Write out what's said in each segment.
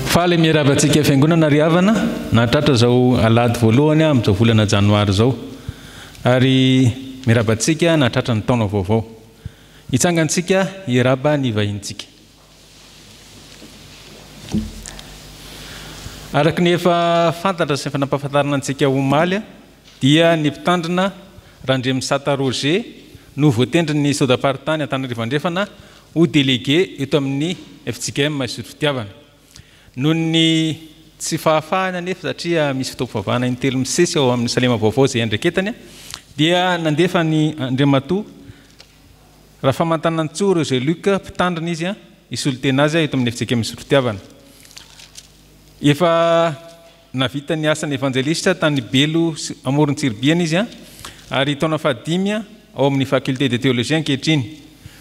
Faly miarahaba antsika fiangonana ry havana nahatratra izao alahady voalohany amin'izao volana janoary izao. Ary miarahaba antsika nahatratra ny taona vaovao. Hitsangantsika hiarahaba ny vahinintsika. Araka ny efa fantatra sy efa nampahafantarina antsika omaly dia ny mpitandrina Randriamisata Roger no voatendrin'ny Sodam-paritany Antananarivo Andrefana ho délégué eto amin'ny fjkm Isotry Fitiavana. Noho ny tsy fahafahany anefa satria misy fotoam-pivavahana intelo misesy ao amin'ny Salema vaovao izay iandraiketany dia nandefa an'i Andriamatoa Rafamantanantsoa Roger Luc, mpitandrina izy, hisolo tena azy eto amin'ny fjkm Isotry Fitiavana. Efa nahavita ny asany evanjelista tany Belo amoron-tsiribihina izy ary taona fahadimy ao amin'ny Faculté de Théologie ankehitriny.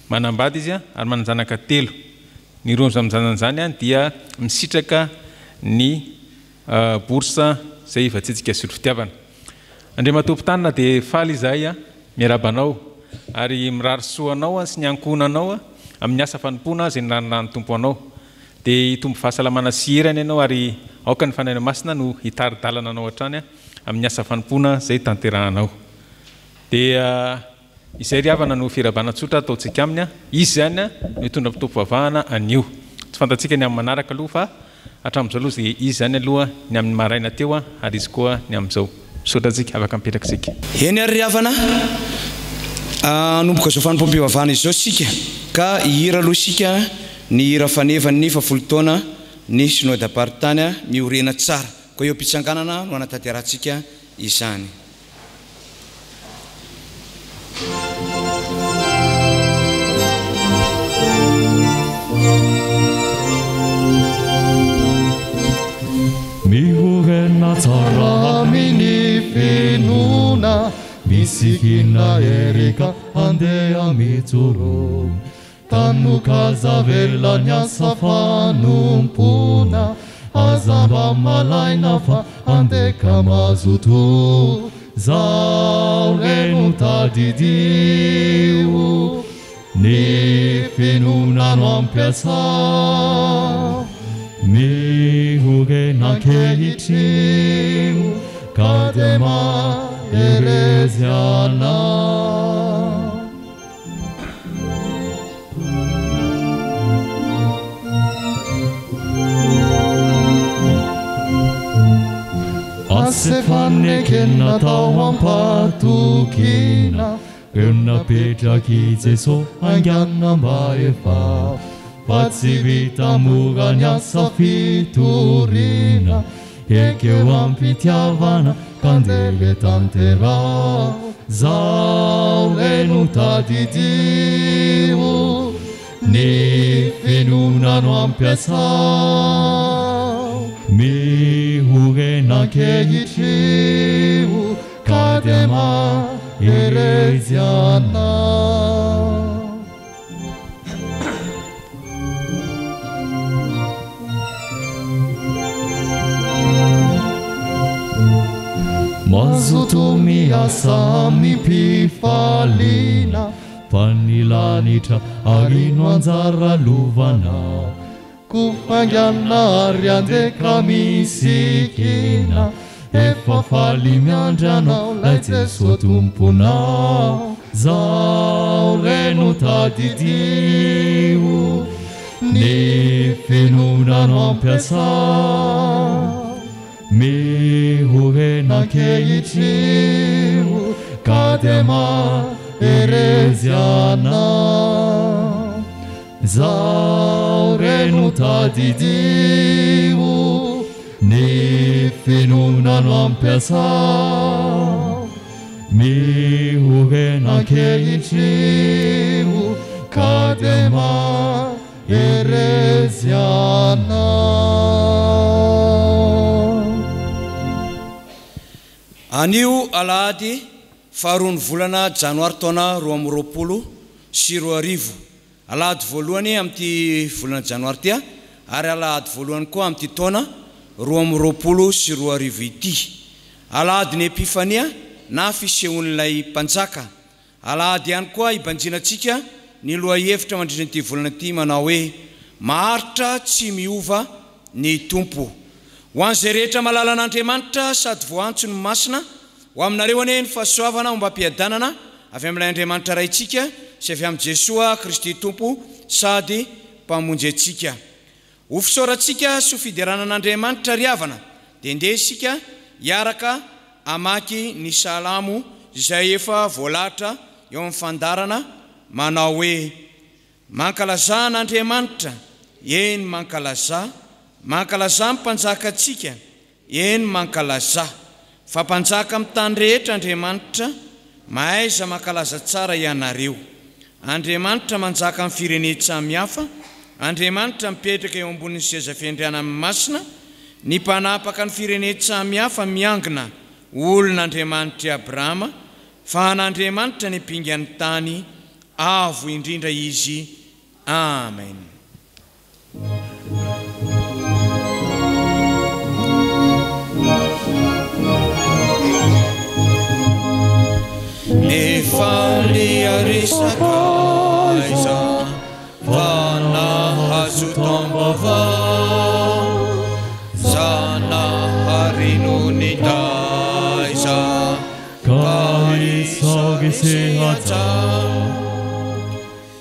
Manambady izy ary manan-janaka telo. Ny roa amin'izany zanany izany dia misitraka ny bourse izay vatsitsika Isotry Fitiavana. Andriamatoa Mpitandrina dia faly izahay miarahaba anao ary mirary soa anao sy ny ankohonanao amin'ny asa fanompoana izay nirarirahan'ny Tompo anao. Dia hitombo fahasalamana sy hery anie ianao ary aoka ny Fanahy Masina no hitari-dalana anao hatrany amin'ny asa fanompoana izay tanterahanao. Dia izay ry havana no fiarahabana tsotra ataontsika aminy. Izy izany no hitondra fotoam-pivavahana anio. Tsy fantatsika ny amin'ny manaraka aloha fa hatramin'izao aloha dia izy izany aloha ny amin'ny maraina teo ary izy koa ny amin'izao. Misaotra antsika, afaka mipetraka isika. Eny ary ry havana a, hanomboka izao fanompoam-pivavahana izao isika ka hihira aloha isika ny hira fanevan'ny fahafolo taona ny Synodam-paritany miorena tsara. Koa eo am-pitsanganana no hanatanterahantsika izany. Miorena tsara amin'ny finoana, misikina erika andeha mijoro. Tanoka aza avela ny asa fanompoana, aza mba malaina fa andeha ka mazotoa, zaho re no tadidio, ny finoana no ampiasao, miorena ankehitriny ka dia mahereza ianao. Asa efa nekena tao am-patokiana, eo napetrak'i Jeso haingana mba efa fa tsy vita mora ny asa fitoriana, Ekeo am-pitiavana ka ndeha re tanteraho Zaho re no tadidio Ny finoana no ampiasao Mihorena ankehitriny Ka dia mahereza ianao. Mazotoa miasa amim-pifaliana fa ny lanitra ary no anjara lovanao. Koa faingana ary andeha ka misikina, efa faly miandry anao lay Jesoa Tomponao. Zaho re no tadidio, ny finoana no ampiasao. Mihorena ankehitriny ka dia mahereza ianao. Zaho re no tadidio, ny finoana no ampiasao. Mihorena ankehitriny ka dia mahereza ianao. Anio alahady faharoan'ny volana janoary taona 2022. Alahady voalohany amin'ity volana janoary ity ary alahady voalohany koa amin'ity taona 2022 ity. Alahadin'ny Epifania na fisehon'ilay Mpanjaka. Alahady ihany koa hibanjinantsika ny lohahevitra mandritra ity volana ity manao hoe Maharitra tsy miova. ny Tompo. Ho an'izay rehetra malala an'Andriamanitra sady voaantso ny masina, ho aminareo anie ny fahasoavana ombam-piadanana avy amin'ilay Andriamanitra Raintsika sy avy amin'i Jesoa Kristy Tompo sady Mpamonjy antsika. Ho fisaorantsika sy ho fiderana an'Andriamanitra ry havana dia ndeha isika hiaraka hamaky ny Salamo izay efa voalahatra eo amin'ny fandaharana manao hoe, Mankalazà an'Andriamanitra, eny mankalazà, mankalazà ny Mpanjakantsika, eny mankalazà. Fa Mpanjaka amin'ny tany rehetra Andriamanitra, mahaiza mankalaza tsara ianareo. Andriamanitra manjaka amin'ny firenen-tsamihafa, Andriamanitra mipetraka eo ambonin'ny seza fiandrianany masina, ny mpanapaka ny firenen-tsamihafa miangona ho olon'Andriamanitr'i Abrahama, fa an'Andriamanitra ny ampingan'ny tany, Avo indrindra Izy. Amen. Mifalia ry sakaiza fa nahazo taom-baovao, Zanahary no nitaiza. Ka isaory sy hajao.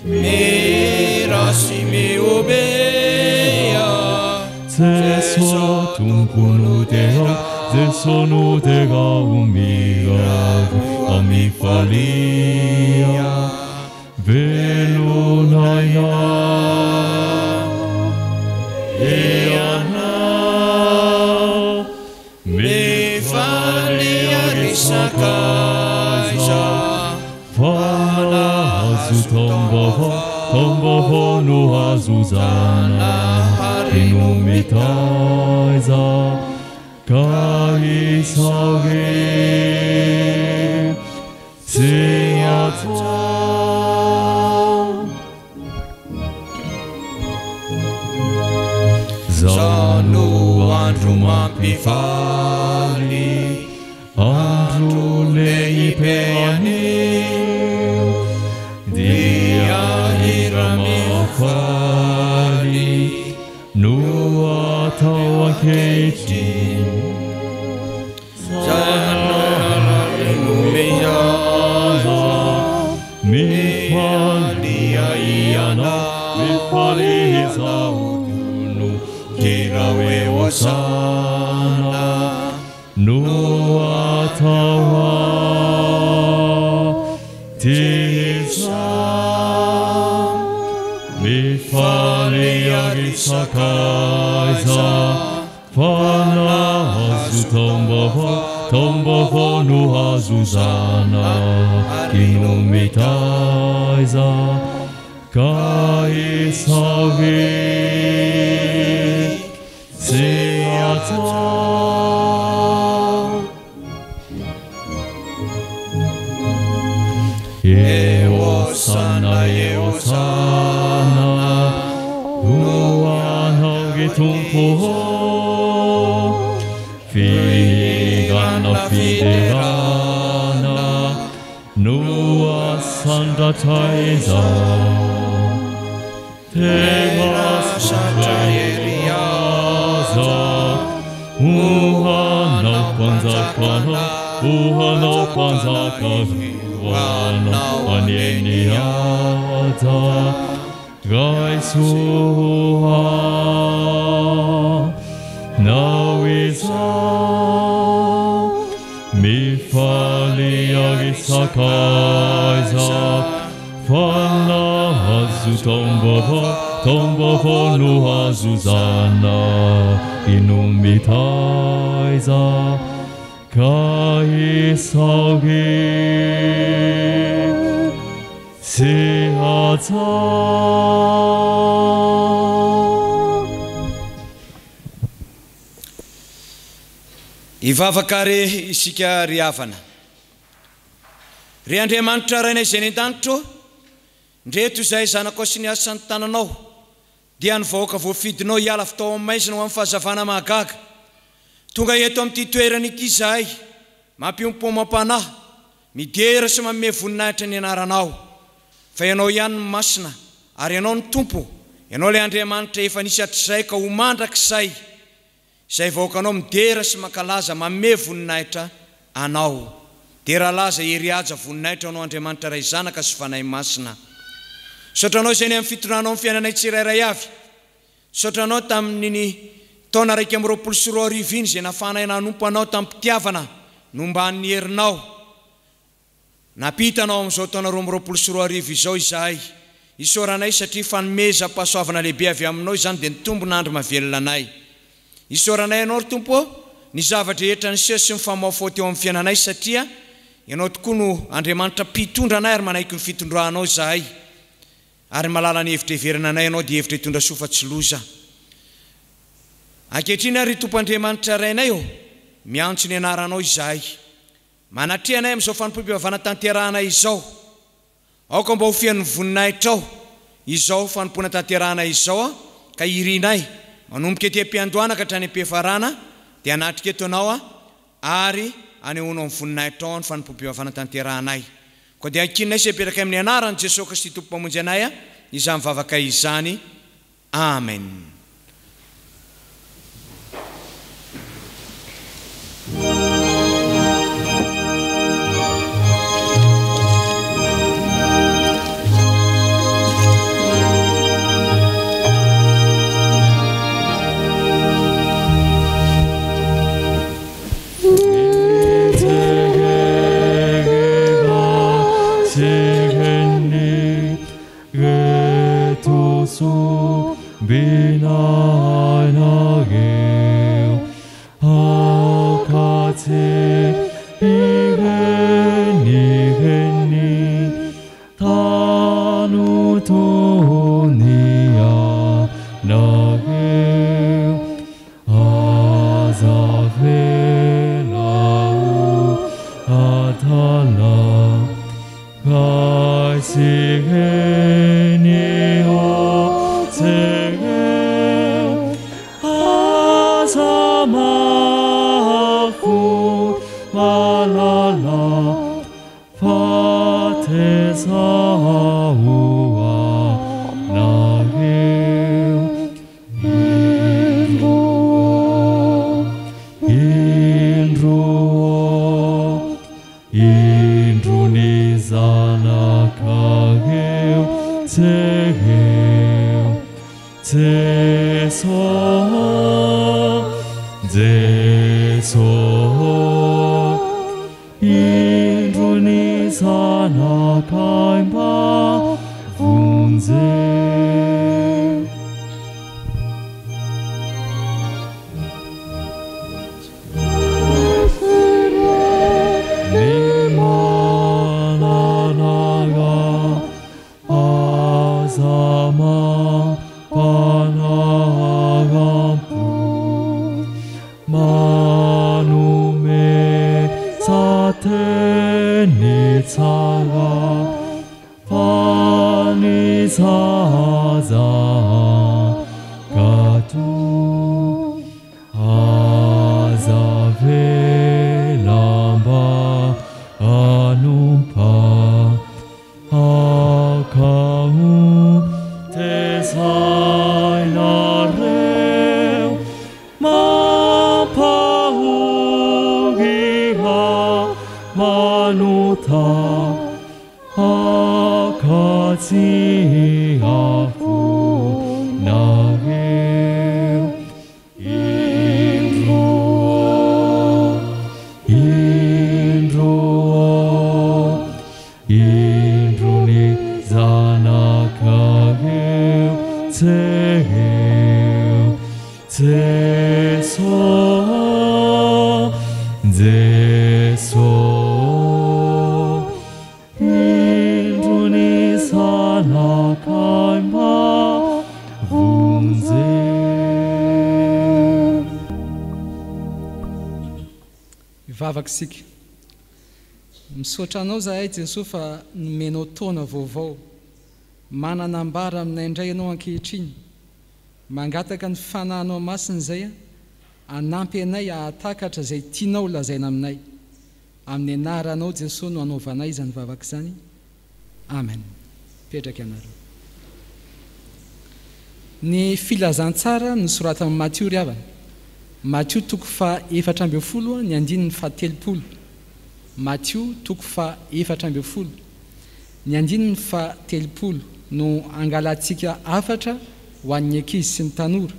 Mira sy mihobea. Jeso Tompo no derao, Jeso no derao, miravo amifalia, velon'aina. Ianao. Mifalia ry sakaiza fa nahazo taom-baovao, taom-baovao no azo Zanahary no mitaiza ka isaory sy atao. Zao no andro mampifaly, andro lehibe anio, dia hira mahafaly no atao ankehitriny. Zanahary no mihaza, Mifalia ianao, mifalia izaho no hira hoe Hosana no atao aty izao. Mifalia ry sakaiza. Fa nahazo taom-baovao, taom-baovao no azo Zanahary no mitaiza ka isaory sy atao. E Hosana, e Hosana, ho anao ry Tompo ô, Fihirana fiderana no asandratra izao. Tena satra ery aza, ho anao mpanjakana, ho anao mpanjaka, ho anao anie ny haja, raiso ho anao izao. Mifalia ry sakaiza, fa nahazo taom-baovao, taom-baovao no azo Zanahary no mitaiza, ka isaory sy hajao. Hivavaka re isika ry havana. Ry Andriamanitra Rainay izay any an-danitra ô, ndreto izahay zanakao sy ny asan'ny tananao, dia ny vahoaka voafidinao hiala avy tao amin'ny maizina ho amin'ny fahazavana mahagaga. Tonga eto amin'ity toerana ity izahay, mampiompom-panahy, midera sy manome voninahitra ny anaranao. Fa Ianao ihany no Masina, ary Ianao no Tompo. Ianao ilay Andriamanitra efa nisy hatrizay ka ho mandrakizay, izay vahoakanao midera sy mankalaza manome voninahitra Anao. Dera laza hery haja voninahitra ho Anao Andriamanitra Ray Zanaka sy Fanahy Masina. Misaotra Anao izay ny amin'ny fitondranao ny fiainanay tsirairay avy. Misaotra Anao tamin'iny taona 2021 iny izay nafahanay nanompo Anao tamim-pitiavana nomban'ny herinao. Nampita anao amin'izao taona 2022 izao izahay. Isaoranay satria fanomezam-pahasoavana lehibe avy aminao izany dia nitombo nandry mahavelona anay. Isaoranay Anao ry Tompo ô, ny zava-drehetra niseho sy nifamaofao teo amin'ny fiainanay satria Ianao tokoa no Andriamanitra mpitondra anay ary manaiky ny fitondranao izahay. Ary mahalala ny hevitra heverina anay Ianao dia hevitra hitondra soa fa tsy loza. Ankehitriny ary ry Tompo Andriamanitra Rainay ô, miantso ny anaranao izahay. Manatreha anay amin'izao fanompoam-pivavahana tanterahana izao. Aoka mba ho feno ny voninahitrao izao fanompoana tanterahana izao ka irinay, manomboka ety am-piandohana ka hatrany am-piafarana, dia hanatrika eto Ianao ary hanehoanao ny voninahitrao ny fanompoam-pivavahana tanterahanay. Koa dia ankininay sy apetrakay amin'ny anaran'i Jesoa Kristy Tompo Mpamonjy anay izany vavakay izany. Amen. Hivavaka isika. Misaotra Anao izahay Jesoa fa nomenao taona vaovao. Manana ambara aminay indray Ianao ankehitriny. Mangataka ny Fanahinao Masina izay hanampy anay hahatakatra izay tianao lazaina aminay. Amin'ny anaranao Jesoa no anaovanay izany vavaka izany. Amen. Mipetraka ianareo. Ny filazantsara nosoratan'i Matio ry havana. Matio toko faha 14 ny andininy faha 30. Matio toko faha 14 ny andininy faha 30 no angalantsika hafatra ho an'ny ankizy sy ny tanora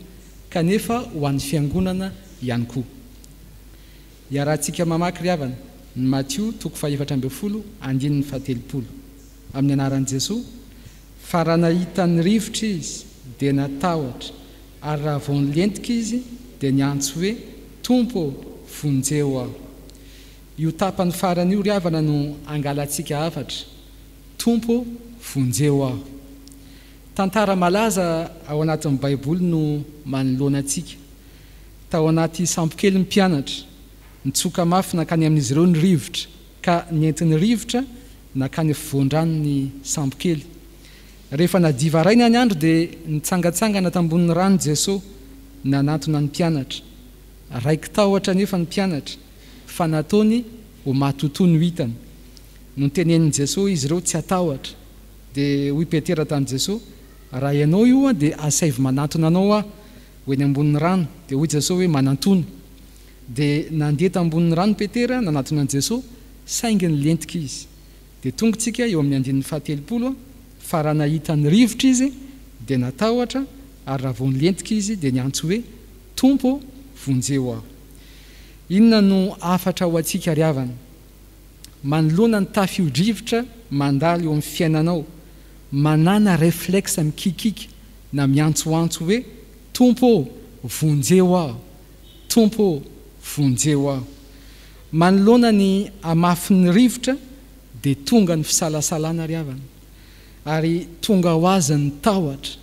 kanefa ho an'ny fiangonana ihany koa. Iarahantsika mamaky ry havana ny Matio toko faha 14 andininy faha 30. Amin'ny anaran'i Jesoa, fa raha nahita ny rivotra izy dia natahotra, ary raha vao nilentika izy dia niantso hoe, Tompo ô, vonjeo aho. Io tapany farany io ry havana no angalantsika hafatra, Tompo ô, vonjeo aho. Tantara malaza ao anatin'ny Baiboly no manoloana antsika. Tao anaty sambokely ny mpianatra. Nitsoka mafy nankany amin'izy ireo ny rivotra, ka nentin'ny rivotra nankany afovoan-drano ny sambokely. Rehefa nadiva haraina ny andro dia nitsangantsangana tambonin'ny rano Jesoa, nanantona ny mpianatra. Raiki-tahotra anefa ny mpianatra, fa nataony ho matotoa no hitany. Notenenin'i Jesoa izy ireo tsy hatahotra. Dia hoy Petera tamin'i Jesoa, Raha Ianao io dia asaivo manantona Anao aho ho eny ambonin'ny rano. Dia hoy Jesoa hoe, Manantona. Dia nandeha tambonin'ny rano Petera nanatona an'i Jesoa, saingy nilentika izy. Dia tonga isika eo amin'ny andininy fahatelopolo, Fa raha nahita ny rivotra izy, dia natahotra, ary raha vao nilentika izy, dia niantso hoe, Tompo ô, vonjeo aho. Inona no hafatra ho antsika ry havana? Manoloana ny tafio-drivotra mandalo eo amin'ny fiainanao, manàna réflexe mikikiaka na miantsoantso hoe, Tompo ô, vonjeo aho! Tompo ô, vonjeo aho! Manoloana ny hamafin'ny rivotra dia tonga ny fisalasalana ry havana, ary tonga ho azy ny tahotra,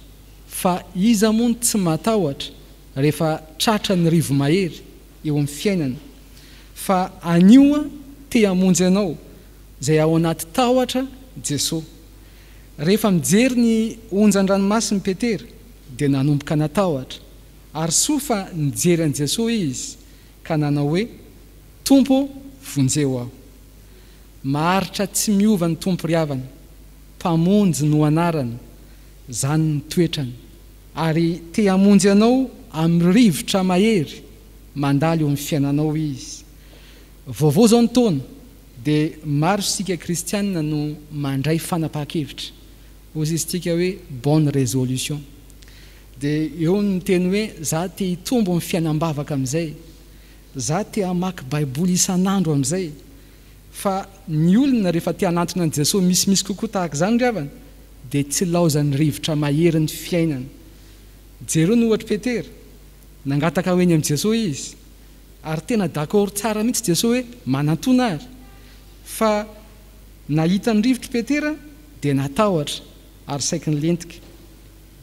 fa iza moa no tsy matahotra rehefa tratra ny rivo-mahery eo amin'ny fiainana? Fa anio aho te hamonjy anao izay ao anaty tahotra Jesoa. Rehefa mijery ny onjan-dranomasin'i Petera dia nanomboka natahotra, ary soa fa nijery an'i Jesoa izy ka nanao hoe, Tompo ô, vonjeo aho. Maharitra tsy miova ny Tompo ry havana, Mpamonjy no anarany, zany ny toetrany, ary te hamonjy anao amin'ny rivotra mahery mandalo eo amin'ny fiainanao Izy. Vaovao izao ny taona, dia maro isika kristianina no mandray fanapahan-kevitra. Hozy izy tsika hoe bonne résolution. Dia eo ny miteny hoe za te hitombo amin'ny fiainam-bavaka amin'izay. Za te hamaky baiboly isan'andro amin'izay. Fa ny olona rehefa te hanantona an'i Jesoa misimisy kokoa tahaka izany ry havana dia tsy laozan'ny rivotra mahery ny fiainana. Jereo ny ohatr'i Petera. Nangataka ho eny amin'i Jesoa izy. Ary tena d'accord tsara mihitsy Jesoa hoe manantona ary. Fa nahita ny rivotr'i Petera dia natahotra ary saiky nilentika.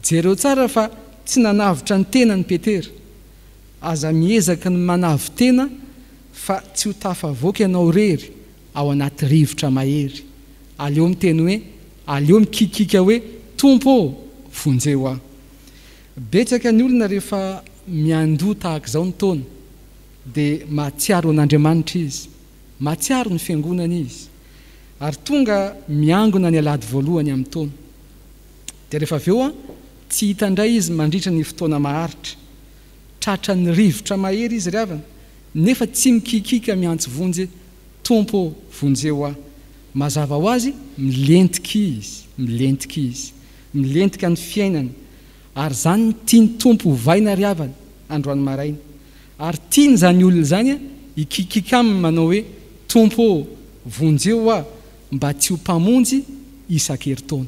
Jereo tsara fa tsy nanavotra ny tenany Petera. Aza miezaka ny manavo-tena fa tsy ho tafavoaka ianao irery ao anaty rivotra mahery. Aleo miteny hoe, aleo mikikiaka hoe, Tompo ô, vonjeo aho. Betsaka ny olona rehefa miandoha tahaka izao ny taona dia mahatsiaro an'Andriamanitra izy, mahatsiaro ny fiangonana izy, ary tonga miangona ny alahady voalohany amin'ny taona. Dia rehefa avy eo tsy hita indray izy mandritra ny fotoana maharitra. Tratran'ny rivotra mahery izy ry havana, nefa tsy mikikiaka miantso vonjy, Tompo ô, vonjeo aho. Mazava ho azy, milentika izy, milentika izy. Milentika ny fiainany. Ary izany no tian'ny Tompo hovaina ry havana, androany maraina. Ary tiany izany olona izany hikikiaka aminy manao hoe, Tompo ô, vonjeo aho, mba tsy ho mpamonjy isan-kerintaona.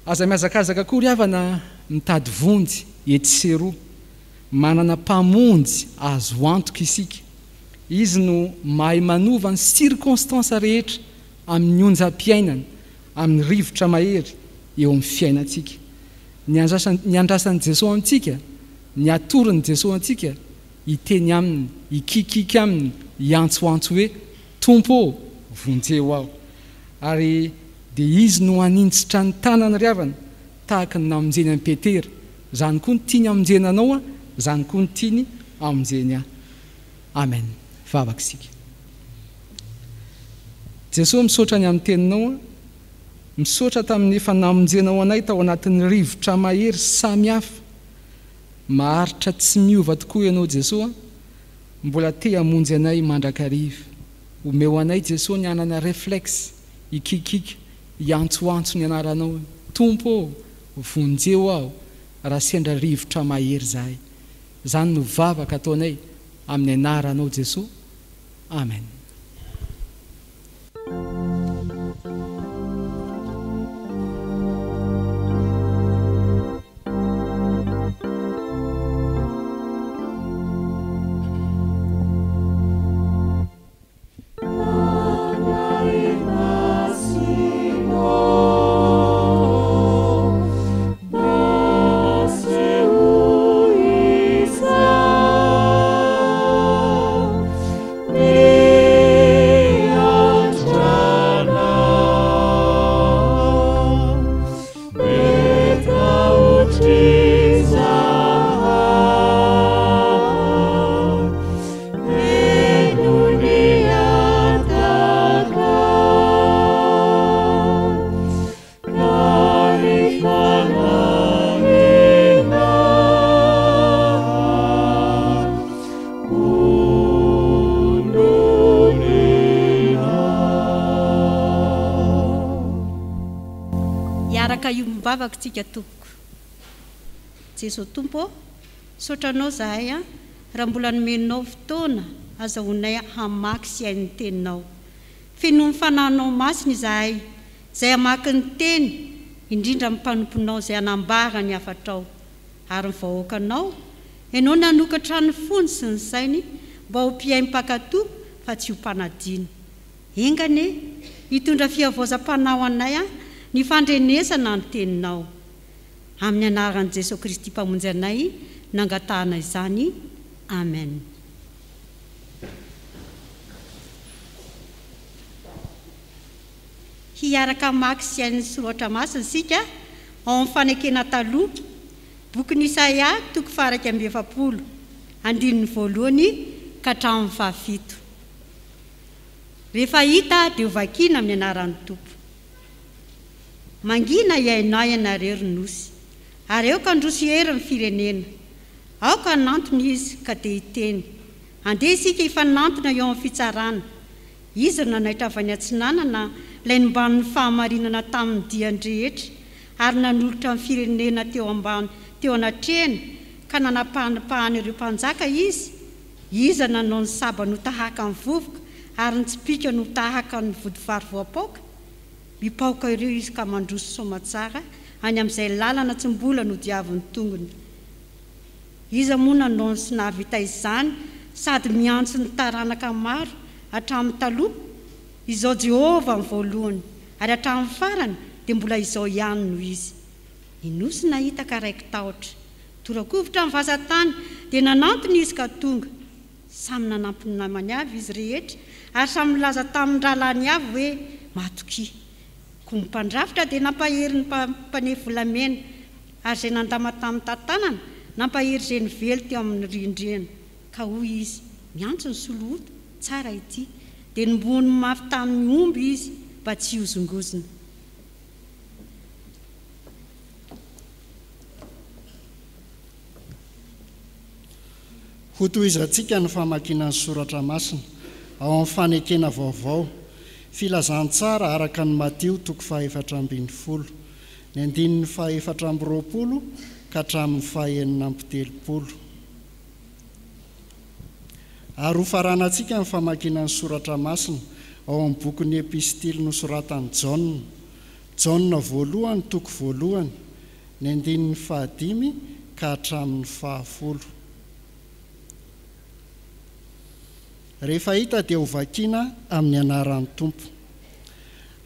Aza mihazakazaka akory havana mitady vonjy etsy sy eroa. Manana Mpamonjy azo antoka isika. Izy no mahay manova ny circonstances rehetra amin'ny onjam-piainana, amin'ny rivotra mahery eo amin'ny fiainantsika. Ny andrasan, ny andrasan'i Jesoa antsika, ny atoron'i Jesoa antsika, hiteny Aminy, hikikiky Aminy, hiantsoantso hoe, Tompo ô, vonjeo aho. Ary dia Izy no haninjitra ny tanany ry havana, tahaka ny namonjeny an'i Petera. Izany koa no tiany hamonjena anao, izany koa no tiany hamonjeny ahy. Amen. Vavaka isika. Jesoa misaotra ny amin'ny teninao. Misaotra tamin'ny efa namonjenao anay tao anatin'ny rivotra mahery samihafa. Maharitra tsy miova tokoa Ianao Jesoa a! Mbola te hamonjy anay mandrakariva. Omeo anay Jesoa ny hanana reflexe hikikiaka hiantsoantso ny anaranao hoe Tompo ô! Vonjeo aho raha sendra rivotra mahery zahay. Zany no vavaka ataonay amin'ny anaranao Jesoa. Amen. Hiaraka hiombom-bavaka tsika tompoko. Jeso Tompo ô, misaotra Anao zahay an, raha mbola nomenao fotoana azahoanay hamaky sy haino ny Teninao. Fenoy ny Fanahinao Masina izahay izay hamaky ny Teny, indrindra ny mpanomponao izay hanambara ny hafatrao. Ary ny vahoakanao, Ianao nanokatra ny fony sy ny sainy mba ho mpihaino mpankatò fa tsy ho mpanadino. Enga anie hitondra fihavaozam-panahy ho anay ny fandrenesana ny Teninao. Amin'ny anaran'i Jesoa Kristy Mpamonjy anay nangatahana izany. Amen. Hiaraka hamaky sy haino ny Soratra Masina isika ao amin'ny Fanekena Taloha, bokin'i Isaia toko faha-41, andininy voalohany ka hatramin'ny fahafito. Rehefa hita dia hovakiana amin'ny anaran'ny Tompo. Mangina hihaino ahy ianareo ry nosy, ary aoka handroso hery ny firenena. Aoka hanantona izy ka dia hiteny. Andeha isika hifanantona eo amin'ny fitsarana. Izy no nanaitra avy any atsinanana ilay nombanin'ny fahamarinana tamin'ny diany rehetra, ary nanolotra ny firenena teo ambany teo anatrehany ka nanapahanipahany ireo mpanjaka izy, Iza nanao ny sabany ho tahaka ny vovoka ary ny tsipìkany ho tahaka ny vodivary voapaoka? Mipaoka ireo izy ka mandroso soamatsara any amin'izay lalana tsy mbola nodiavin'ny tongony. Iza moa nanao sy nahavita izany sady miantso ny taranaka maro hatramin'ny taloha? Izao Jehovah ny voalohany, ary hatramin'ny farany dia mbola izao ihany no izy. Ny nosy nahita ka raiki-tahotra. Tora-kovitra ny vazan-tany, dia nanantona izy ka tonga. Samy nanampy ny namany avy izy rehetra, ary samy nilaza tamin'ny rahalahiny avy hoe, Matokia. Koa ny mpandrafitra dia nampahery ny mpanefy volamena, ary izay nandama tamin'ny tantanana, nampahery izay nively teo amin'ny rindrina. Ka hoy izy, Miantso ny solohoto, tsara ity. Dia nombohiny mafy tamin'ny omby izy, mba tsy hihozongozona. Hotohizantsika ny famakiana ny Soratra Masina ao amin'ny Fanekena Vaovao, Filazantsara araka an'i Matio toko faha-14, ny andininy faha-24 ka hatramin'ny faha-36. Ary hofaranantsika ny famakiana ny Soratra Masina ao amin'ny bokin'ny Epistily nosoratan'i Jaona, Jaona voalohany toko voalohany, ny andininy fahadimy ka hatramin'ny fahafolo. Rehefa hita dia hovakiana amin'ny anaran'ny Tompo.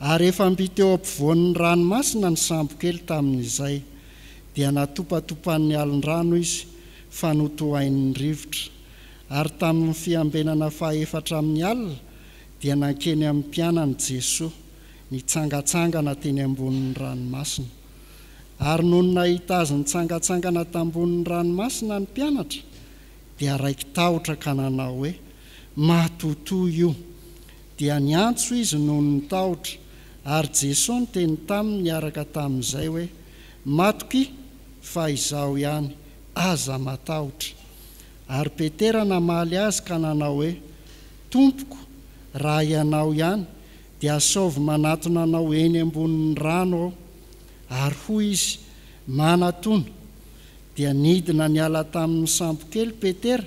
Ary efa mby teo ampovoan'ny ranomasina ny sambokely tamin'izay, dia natopatopan'ny alin-drano izy, fa notohain'ny rivotra. Ary tamin'ny fiambenana fahefatra amin'ny alina dia nankeny amin'ny mpianany Jesoa, nitsangantsangana teny ambonin'ny ranomasina. Ary nony nahita Azy nitsangantsangana tambonin'ny ranomasina ny mpianatra, dia raiki-tahotra ka nanao hoe, Matotoa io! Dia niantso izy noho ny tahotra. Ary Jesoa niteny taminy niaraka tamin'izay hoe, Matokia, fa Izaho ihany, aza matahotra. Ary Petera namaly Azy ka nanao hoe, Tompoko, raha Ianao ihany, dia asaovy manatona Anao eny ambonin'ny rano aho. Ary hoy Izy, Manatona. Dia nidina niala tamin'ny sambokely Petera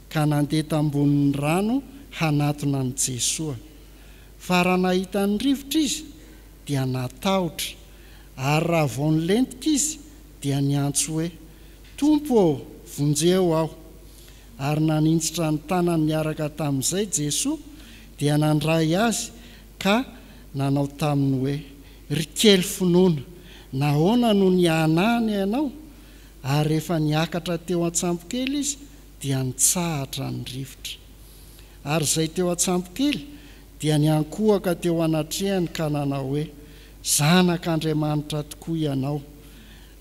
ka nandeha tambonin'ny rano hanatona an'i Jesoa. Fa raha nahita ny rivotra izy, dia natahotra, ary raha vao nilentika izy, dia niantso hoe, Tompo ô, vonjeo aho! Ary naninjitra ny tanany niaraka tamin'izay Jesoa, dia nandray azy ka nanao taminy hoe, Ry kely finoana, nahoana no niahanahana ianao? Ary rehefa niakatra teo an-tsambokely izy, dia nitsahatra ny rivotra. Ary izay teo an-tsambokely dia niankohoka teo anatrehany ka nanao hoe, Zanak'Andriamanitra tokoa ianao.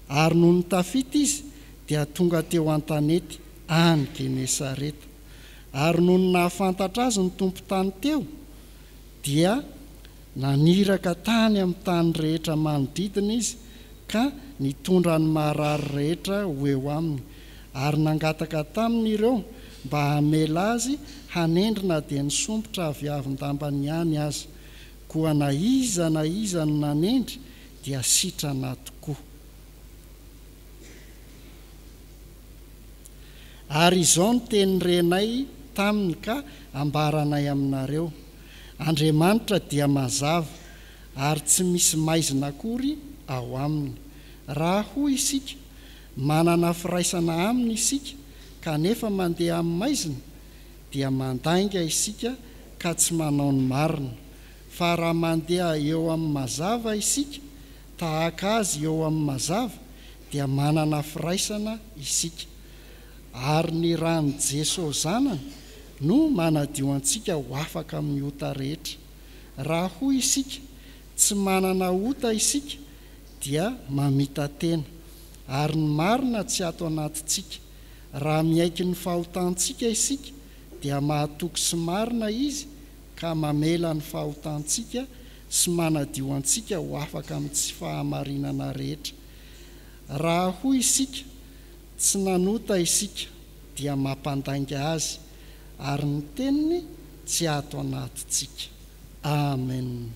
Ary nony tafita izy, dia tonga teo an-tanety any Genesareta. Ary nony nahafantatra azy ny tompon-tany teo, dia naniraka tany amin'ny tany rehetra manodidina izy ka nitondra ny marary rehetra ho eo aminy, ary nangataka taminy ireo mba hamela azy hanendry na dia ny sompitra aviavin-dambany ihany aza. Koa na iza na iza no nanendry dia sitrana tokoa. Ary izao no teny renay taminy ka ambaranay aminareo, Andriamanitra dia mazava, ary tsy misy maizina akory ao aminy. Raha hoy isika, Manana firaisana aminy isika, kanefa mandeha amin'ny maizina, dia mandainga isika ka tsy manao ny marina. Fa raha mandeha eo amin'ny mazava isika, tahaka Azy eo amin'ny mazava, dia manana firaisana isika. Ary ny ran'i Jeso Zanany no manadio antsika ho afaka amin'ny ota rehetra. Raha hoy isika, Tsy manana ota isika, dia mamita-tena, ary ny marina tsy ato anatintsika. Raha miaiky ny fahotantsika isika, dia mahatoky sy marina Izy ka mamela ny fahotantsika sy manadio antsika ho afaka amin'ny tsy fahamarinana rehetra. Raha hoy isika, Tsy nanota isika, dia mampandainga Azy, ary ny teniny tsy ato anatintsika. Amen.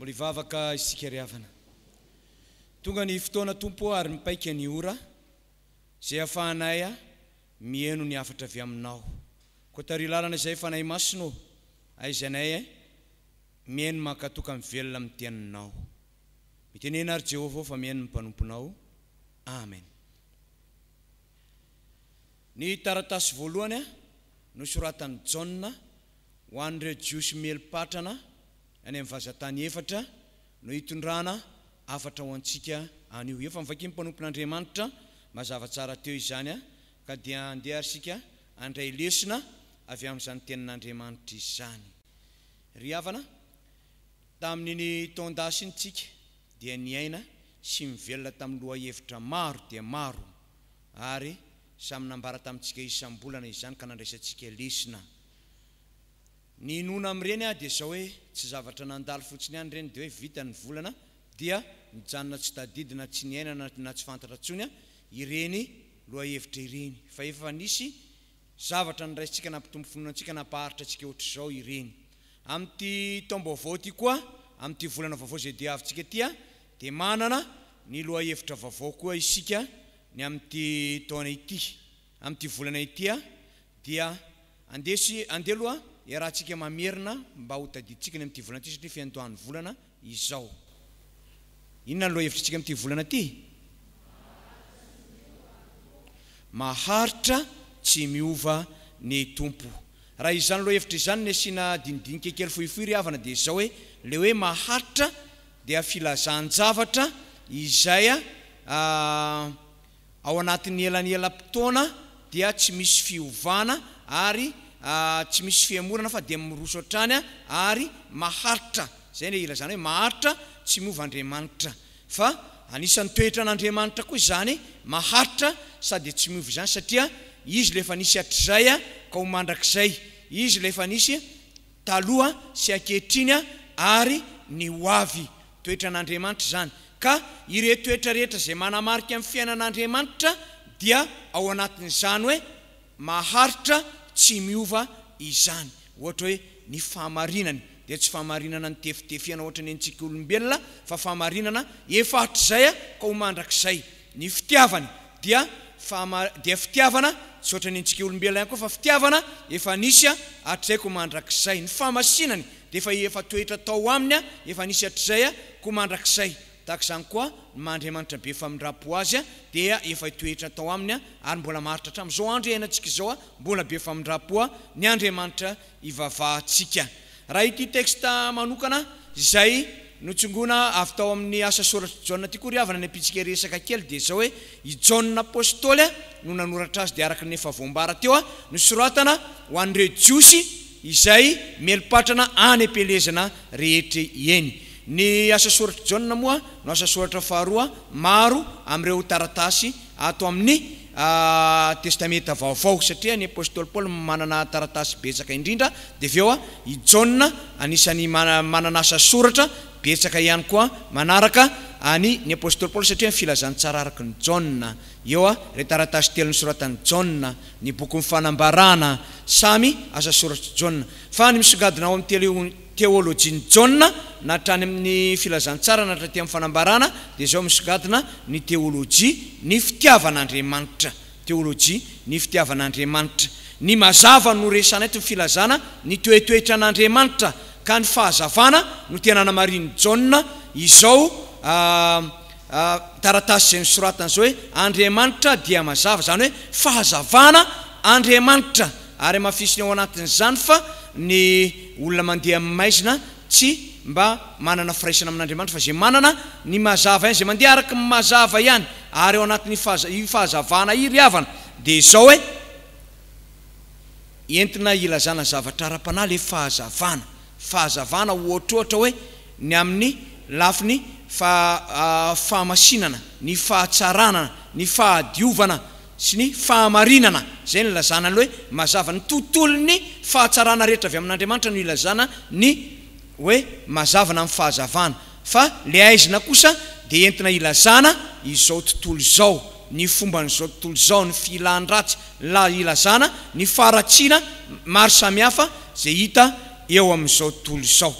Mbola hivavaka isika ry havana. Tonga ny fotoana Tompo ô ary mipaika ny ora izay ahafahanay miheno ny hafatra avy aminao. Koa tariho lalana izahay Fanahy Masina ô, aizanay mihaino mankatò ka mivelona amin'ny teninao. Mitenena ary Jehovah ô fa mihaino ny mpanomponao. Amen. Ny taratasy voalohany nosoratan'i Jaona ho an'ireo Jiosy mieli-patrana any amin'ny vazan-tany efatra no hitondrana hafatra ho antsika anio. Efa novakian'ny mpanompon'Andriamanitra mazava tsara teo izany ka dia andeha ary isika handray lesona avy amin'izany tenin'Andriamanitra izany. Ry havana, tamin'iny taon-dasa iny tsika dia niaina sy mivelona tamin'ny lohahevitra maro dia maro ary samy nambara tamintsika isam-bolana izany ka nandraisantsika lesona. Ny inoana amin'ireny dia izao hoe tsy zavatra nandalo fotsiny ihany ireny dia hoe vita ny volana dia mijanona tsy tadidy na tsy niainana na tsy fantatra intsony ireny lohahevitra ireny fa efa nisy zavatra noraisintsika nampitombo finoana antsika nampaharitra antsika ohatr'izao ireny. Amin'ity taom-baovao ity koa, amin'ity volana vaovao izay diavintsika ity dia manana ny lohahevitra vaovao koa isika ny amin'ity taona ity. Amin'ity volana ity dia andeha sy andeha aloha iarahantsika mamerina mba ho tadidintsika ny amin'ity volana ity satria fiandohan'ny volana izao. Inona ny lohahevitritsika amin'ity volana ity? Maharitra tsy miova ny Tompo. Raha izany lohahevitra izany no asiana dinidinika kely fohifohy ry havana dia izao hoe, ilay hoe maharitra dia filazan-javatra izay ao anatin'ny elanelam-potoana dia tsy misy fiovana ary tsy misy fihemorana fa dia miroso hatrany ary maharitra. Izay ilay ilazana hoe maharitra tsy miova Andriamanitra. Fa anisan'ny toetran'Andriamanitra koa izany maharitra sady tsy miova izany satria Izy ilay efa nisy hatrizay ka ho mandrakizay. Izy ilay efa nisy taloha sy ankehitriny ary ny ho avy. Toetran'Andriamanitra izany. Ka ireo toetra rehetra izay manamarika ny fiainan'Andriamanitra dia ao anatin'izany hoe maharitra tsy miova izany. Ohatra hoe ny fahamarinany dia tsy fahamarinana nitefitefena ohatra ny antsika olombelona fa fahamarinana efa hatrizay ka ho mandrakizay. Ny fitiavany dia fahama dia fitiavana tsy ohatra ny antsika olombelona ihany koa fa fitiavana efa nisy hatrizay koa mandrakizay. Ny fahamasinany dia efa efa toetra tao aminy efa nisy hatrizay koa mandrakizay. Tahaka izany koa ny maha Andriamanitra be famindram-po Azy dia efa hitoetra tao aminy ary mbola maharitra hatramin'izao andro iainantsika izao mbola be famindram-po ny Andriamanitra ivavahantsika. Raha ity texte manokana izay notsongoina avy tao amin'ny asa soratr'i Jaona ity koa ry havana ny ampiantsika resaka kely dia izao hoe i Jaona Apostoly no nanoratra azy dia araka ny efa voambara teo nosoratana ho an'ireo Jiosy izay mieli-patrana any am-pielezana rehetra eny. Ny asa soratr'i Jaona moa no asa soratra faharoa maro amin'ireo taratasy ato amin'ny Testamenta Vaovao, satria ny apostoly Paoly manana taratasy betsaka indrindra, dia avy eo i Jaona anisan'ny manana asa soratra betsaka ihany koa manaraka an'i ny apostoly Paoly, satria ny Filazantsara araka ny Jaona, eo ireo taratasy telo nosoratan'i Jaona, ny bokin'ny Fanambarana, samy asa soratr'i Jaona. Fa ny misongadina ao amin'ny teolojian'i Jaona, na hatrany amin'ny Filazantsara na hatraty amin'ny Fanambarana, dia izao misongadina ny teolojia ny fitiavan'Andriamanitra. Teolojia ny fitiavan'Andriamanitra. Ny mazava no resahana eto, ny filazana ny toetoetran'Andriamanitra, ka ny fahazavana no tena anamarihin'i Jaona izao taratasy izay nosoratany izao hoe, Andriamanitra dia mazava, izany hoe fahazavana Andriamanitra. Ary hamafisiny ao anatin'izany fa ny olona mandeha amin'ny maizina tsy mba manana firaisana amin'Andriamanitra fa izay manana ny mazava ihany, izay mandeha araka ny mazava ihany. Ary ao anatin'io faha, io fahazavana io ry havana dia izao hoe, entina hilazana zavatra ara-panahy ilay fahazavana. Fahazavana ohatrohatra hoe ny amin'ny lafiny fa, fahamasinana, ny fahatsarana, ny fahadiovana, sy ny fahamarinana, izay no ilazana ny hoe mazava. Ny tontolon'ny fahatsarana rehetra avy amin'Andriamanitra no ilazana ny hoe mazava na ny fahazavana. Fa ilay haizina kosa dia entina ilazana izao tontolo izao, ny fomban'izao tontolo izao, ny filan-dratsy, la ilazana ny faharatsiana maro samihafa izay hita eo amin'izao tontolo izao.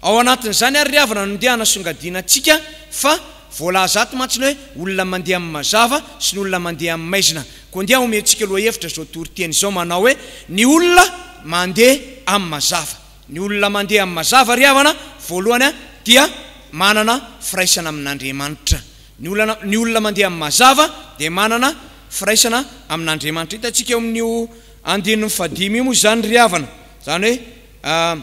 Ao anatin'izany ary ry havana no ndeha hanasongadinantsika fa voalaza ato mantsy ny hoe olona mandeha amin'ny mazava sy ny olona mandeha amin'ny maizina. Koa ndeha homentsika lohahevitra izao toriteny izao manao hoe ny olona mandeha amin'ny mazava. Ny olona mandeha amin'ny mazava ry havana, voalohany dia manana firaisana amin'Andriamanitra. Ny olana, ny olona mandeha amin'ny mazava dia manana firaisana amin'Andriamanitra. Hitantsika eo amin'io andininy fahadimy io moa izany ry havana, izany hoe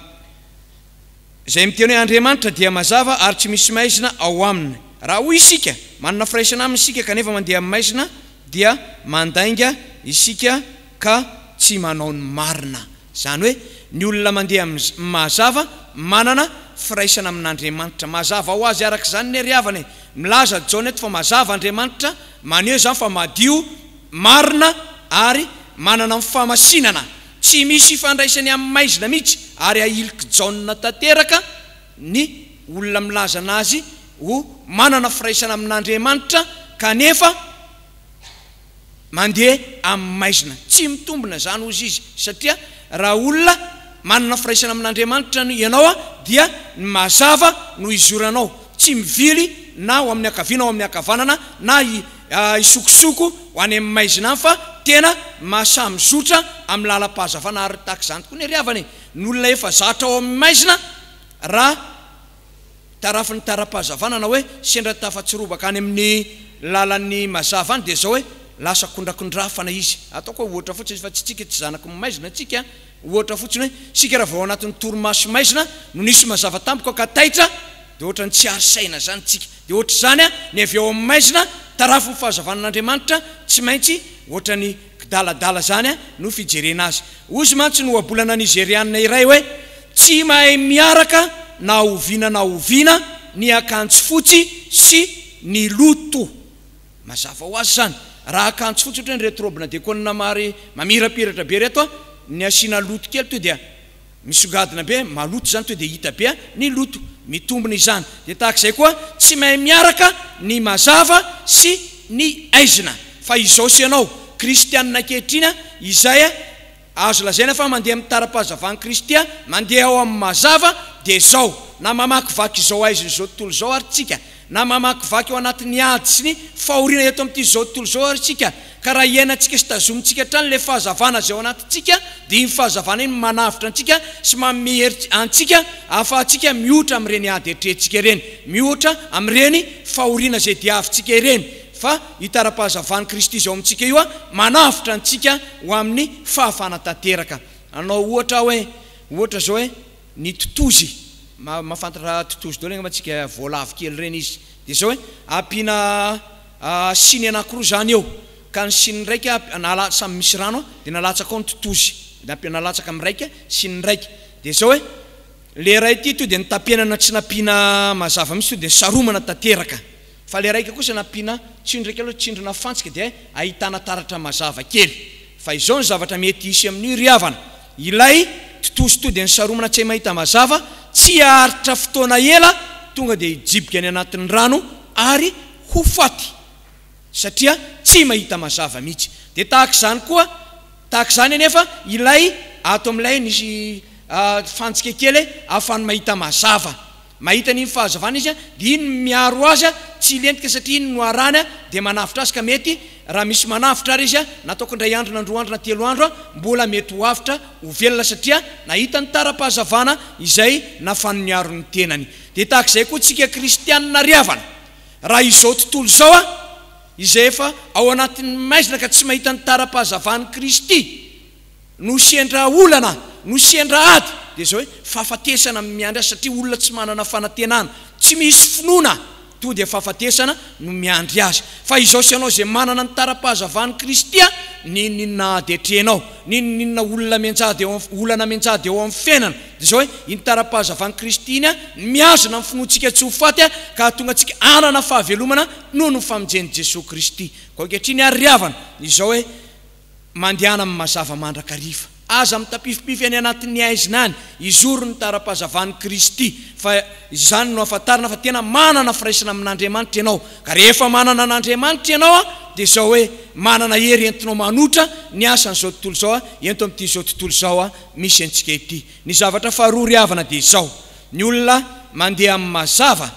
izay miteny hoe Andriamanitra dia mazava ary tsy misy maizina ao aminy. Raha hoy isika, manana firaisana aminy isika kanefa mandeha amin'ny maizina dia mandainga isika ka tsy manao ny marina. Izany hoe ny olona mandeha amin'ny mazava manana firaisana amin'Andriamanitra. Mazava ho azy araka izany ne ry havana e! Milaza Jaona eto fa mazava Andriamanitra, maneho izany fa madio, marina ary manana ny fahamasinana. Tsy misy ifandraisany amin'ny maizina mihitsy ary ahilik'i Jaona tanteraka ny olona milaza anazy ho manana firaisana amin'Andriamanitra kanefa mandeha amin'ny maizina. Tsy mitombina izany hozy izy satria raha olona manana firaisana amin'Andriamanitra ianao dia ny mazava no izoranao, tsy mivily na ho amin'ny ankavia na ho amin'ny ankavanana na hisokosoko ho any amin'ny maizina any fa tena mahasahy mizotra amin'ny lalam-pahazavana ary tahaka izany tokoa ny ry havana e! Ny olona efa zatra ao amin'ny maizina raha tarafin'ny tara-pahazavana na hoe sendra tafatsorobaka any amin'ny lalan'ny mazava any dia izao hoe lasa kondrakondrafana izy. Ataoko hoe ohatra fotsiny fa tsy tsika tsy zanaky ny maizina tsika, ohatra fotsiny hoe isika raha vao ao anatin'ny torimaso maizina no nisy mazava tampoka ka taitra dia ohatran'ny tsy ary saina izany tsika. Dia ohatr'izany ny avy ao amin'ny maizina tarafin'ny fahazavan'Andriamanitra tsy maintsy ohatran'ny Kidaladala zany no fijerena azy. Ozy mantsy ny ohabolana nizerianina iray hoe, Tsy mahay miaraka na oviana na oviana ny akanjo fotsy sy ny loto. Mazava ho azy izany. Raha akanjo fotsy ohatra hoe ireto robina dekona mary mamirapiratra be ireto ny asiana loto kely to dia Misongadina be, maloto izany to dia hita be ny loto, mitombina izany. Dia tahaka izay koa, tsy mahay miaraka ny mazava sy ny aizina. Fa izao sy ianao, kristianina ankehitriny, izay azo lazaina fa mandeha amin'ny tara-pahazavan'i Kristy, mandeha ao amin'ny mazava, dia izao, na mamakivaky izao aizina izao tontolo izao ary tsika, Na mamakivaky ao anatin'ny ady sy ny fahoriana eto amin'ity izao tontolo izao ary isika, ka raha iainantsika sy tazomintsika hatrany ilay fahazavana izay ao anatintsika, dia iny fahazavana iny no manavotra antsika sy manome hery antsika ahafahantsika mihoitra amin'ireny ady atrehintsika ireny, mihoitra amin'ireny fahoriana izay diavintsika ireny, fa io tara-pahazavan'i Kristy izay ao amintsika io manavotra antsika ho amin'ny fahafahana tanteraka. Hanao ohatra aho hoe, ohatra izao hoe, Ny totozy, mahafantatra totozy daholo angamba tsika voalavo kely ireny izy. Dia izao hoe, ampiana siny anankiroa izany eo, ka ny siny iraika nala- samy misy rano dia nalatsaka ao ny totozy, dia ampiana latsaka amin'ny iraika siny iraika. Dia izao hoe, ilay iray ity to dia notapenana tsy nampiana mazava mihitsy to dia nisaromana tanteraka. Fa ilay iraika kosa nampiana tsindry kely, tsindrona fantsika dia ahitana taratra mazava kely. Fa izao ny zavatra mety hisy amin'io ry havana, Ilay totozy tody any saromana tsy hay mahita mazava, tsy haharitra fotoana ela, tonga dia hijibika any anatin'ny rano ary ho faty satria tsy mahita mazava mihitsy. Dia tahaka izany koa, tahaka izany anefa ilay ato amin'ilay nisy fantsika kely ahafahany mahita mazava. Mahita an'iny fahazavana izy dia iny no miaro azy tsy hilentika satria iny no arahany dia manavotra azy ka mety raha misy manavotra ary izy na ataoko indray andro na ndroa andro na telo andro mbola mety ho avotra ho velona satria nahita ny tara-pahazavana izay nafany niaro ny tenany. Dia tahaka izay koa tsika kristianina ry havana raha izao tontolo izao izay efa ao anatin'ny maizina ka tsy mahita ny tara-pahazavan'i Kristy no sendra olana, no sendra ady, dia izao hoe fahafatesana no miandry azy satria olona tsy manana fanantenana, tsy misy finoana, tonga dia fahafatesana no miandry azy. Fa izao sy ianao izay manana ny tara-pahazavan'i Kristy, n'inon'inona ady atrehinao, n'inon'inona olona mianjady eo amin'ny, olana mianjady eo amin'ny fiainana, dia izao hoe iny tara-pahazavan'i Kristy iny mihazona ny finoantsika tsy ho faty ka hahatonga antsika hanana fahavelomana noho ny famonjen'i Jesoa Kristy. Koa ankehitriny ary ry havana, izao hoe. Mandehana amin'ny mazava mandrakariva. Aza mitapifipify any anatin'ny haizina any. Izoro ny tara-pahazavan'i Kristy, fa izany no ahafantarana fa tena manana firaisana amin'Andriamanitra ianao. Ka rehefa manana an'Andriamanitra ianao, dia izao hoe manana hery entinao manotra ny asan'izao tontolo izao ento amin'ity izao tontolo izao misy antsika ity. Ny zavatra faharoa ry havana dia izao. Ny olona mandeha amin'ny mazava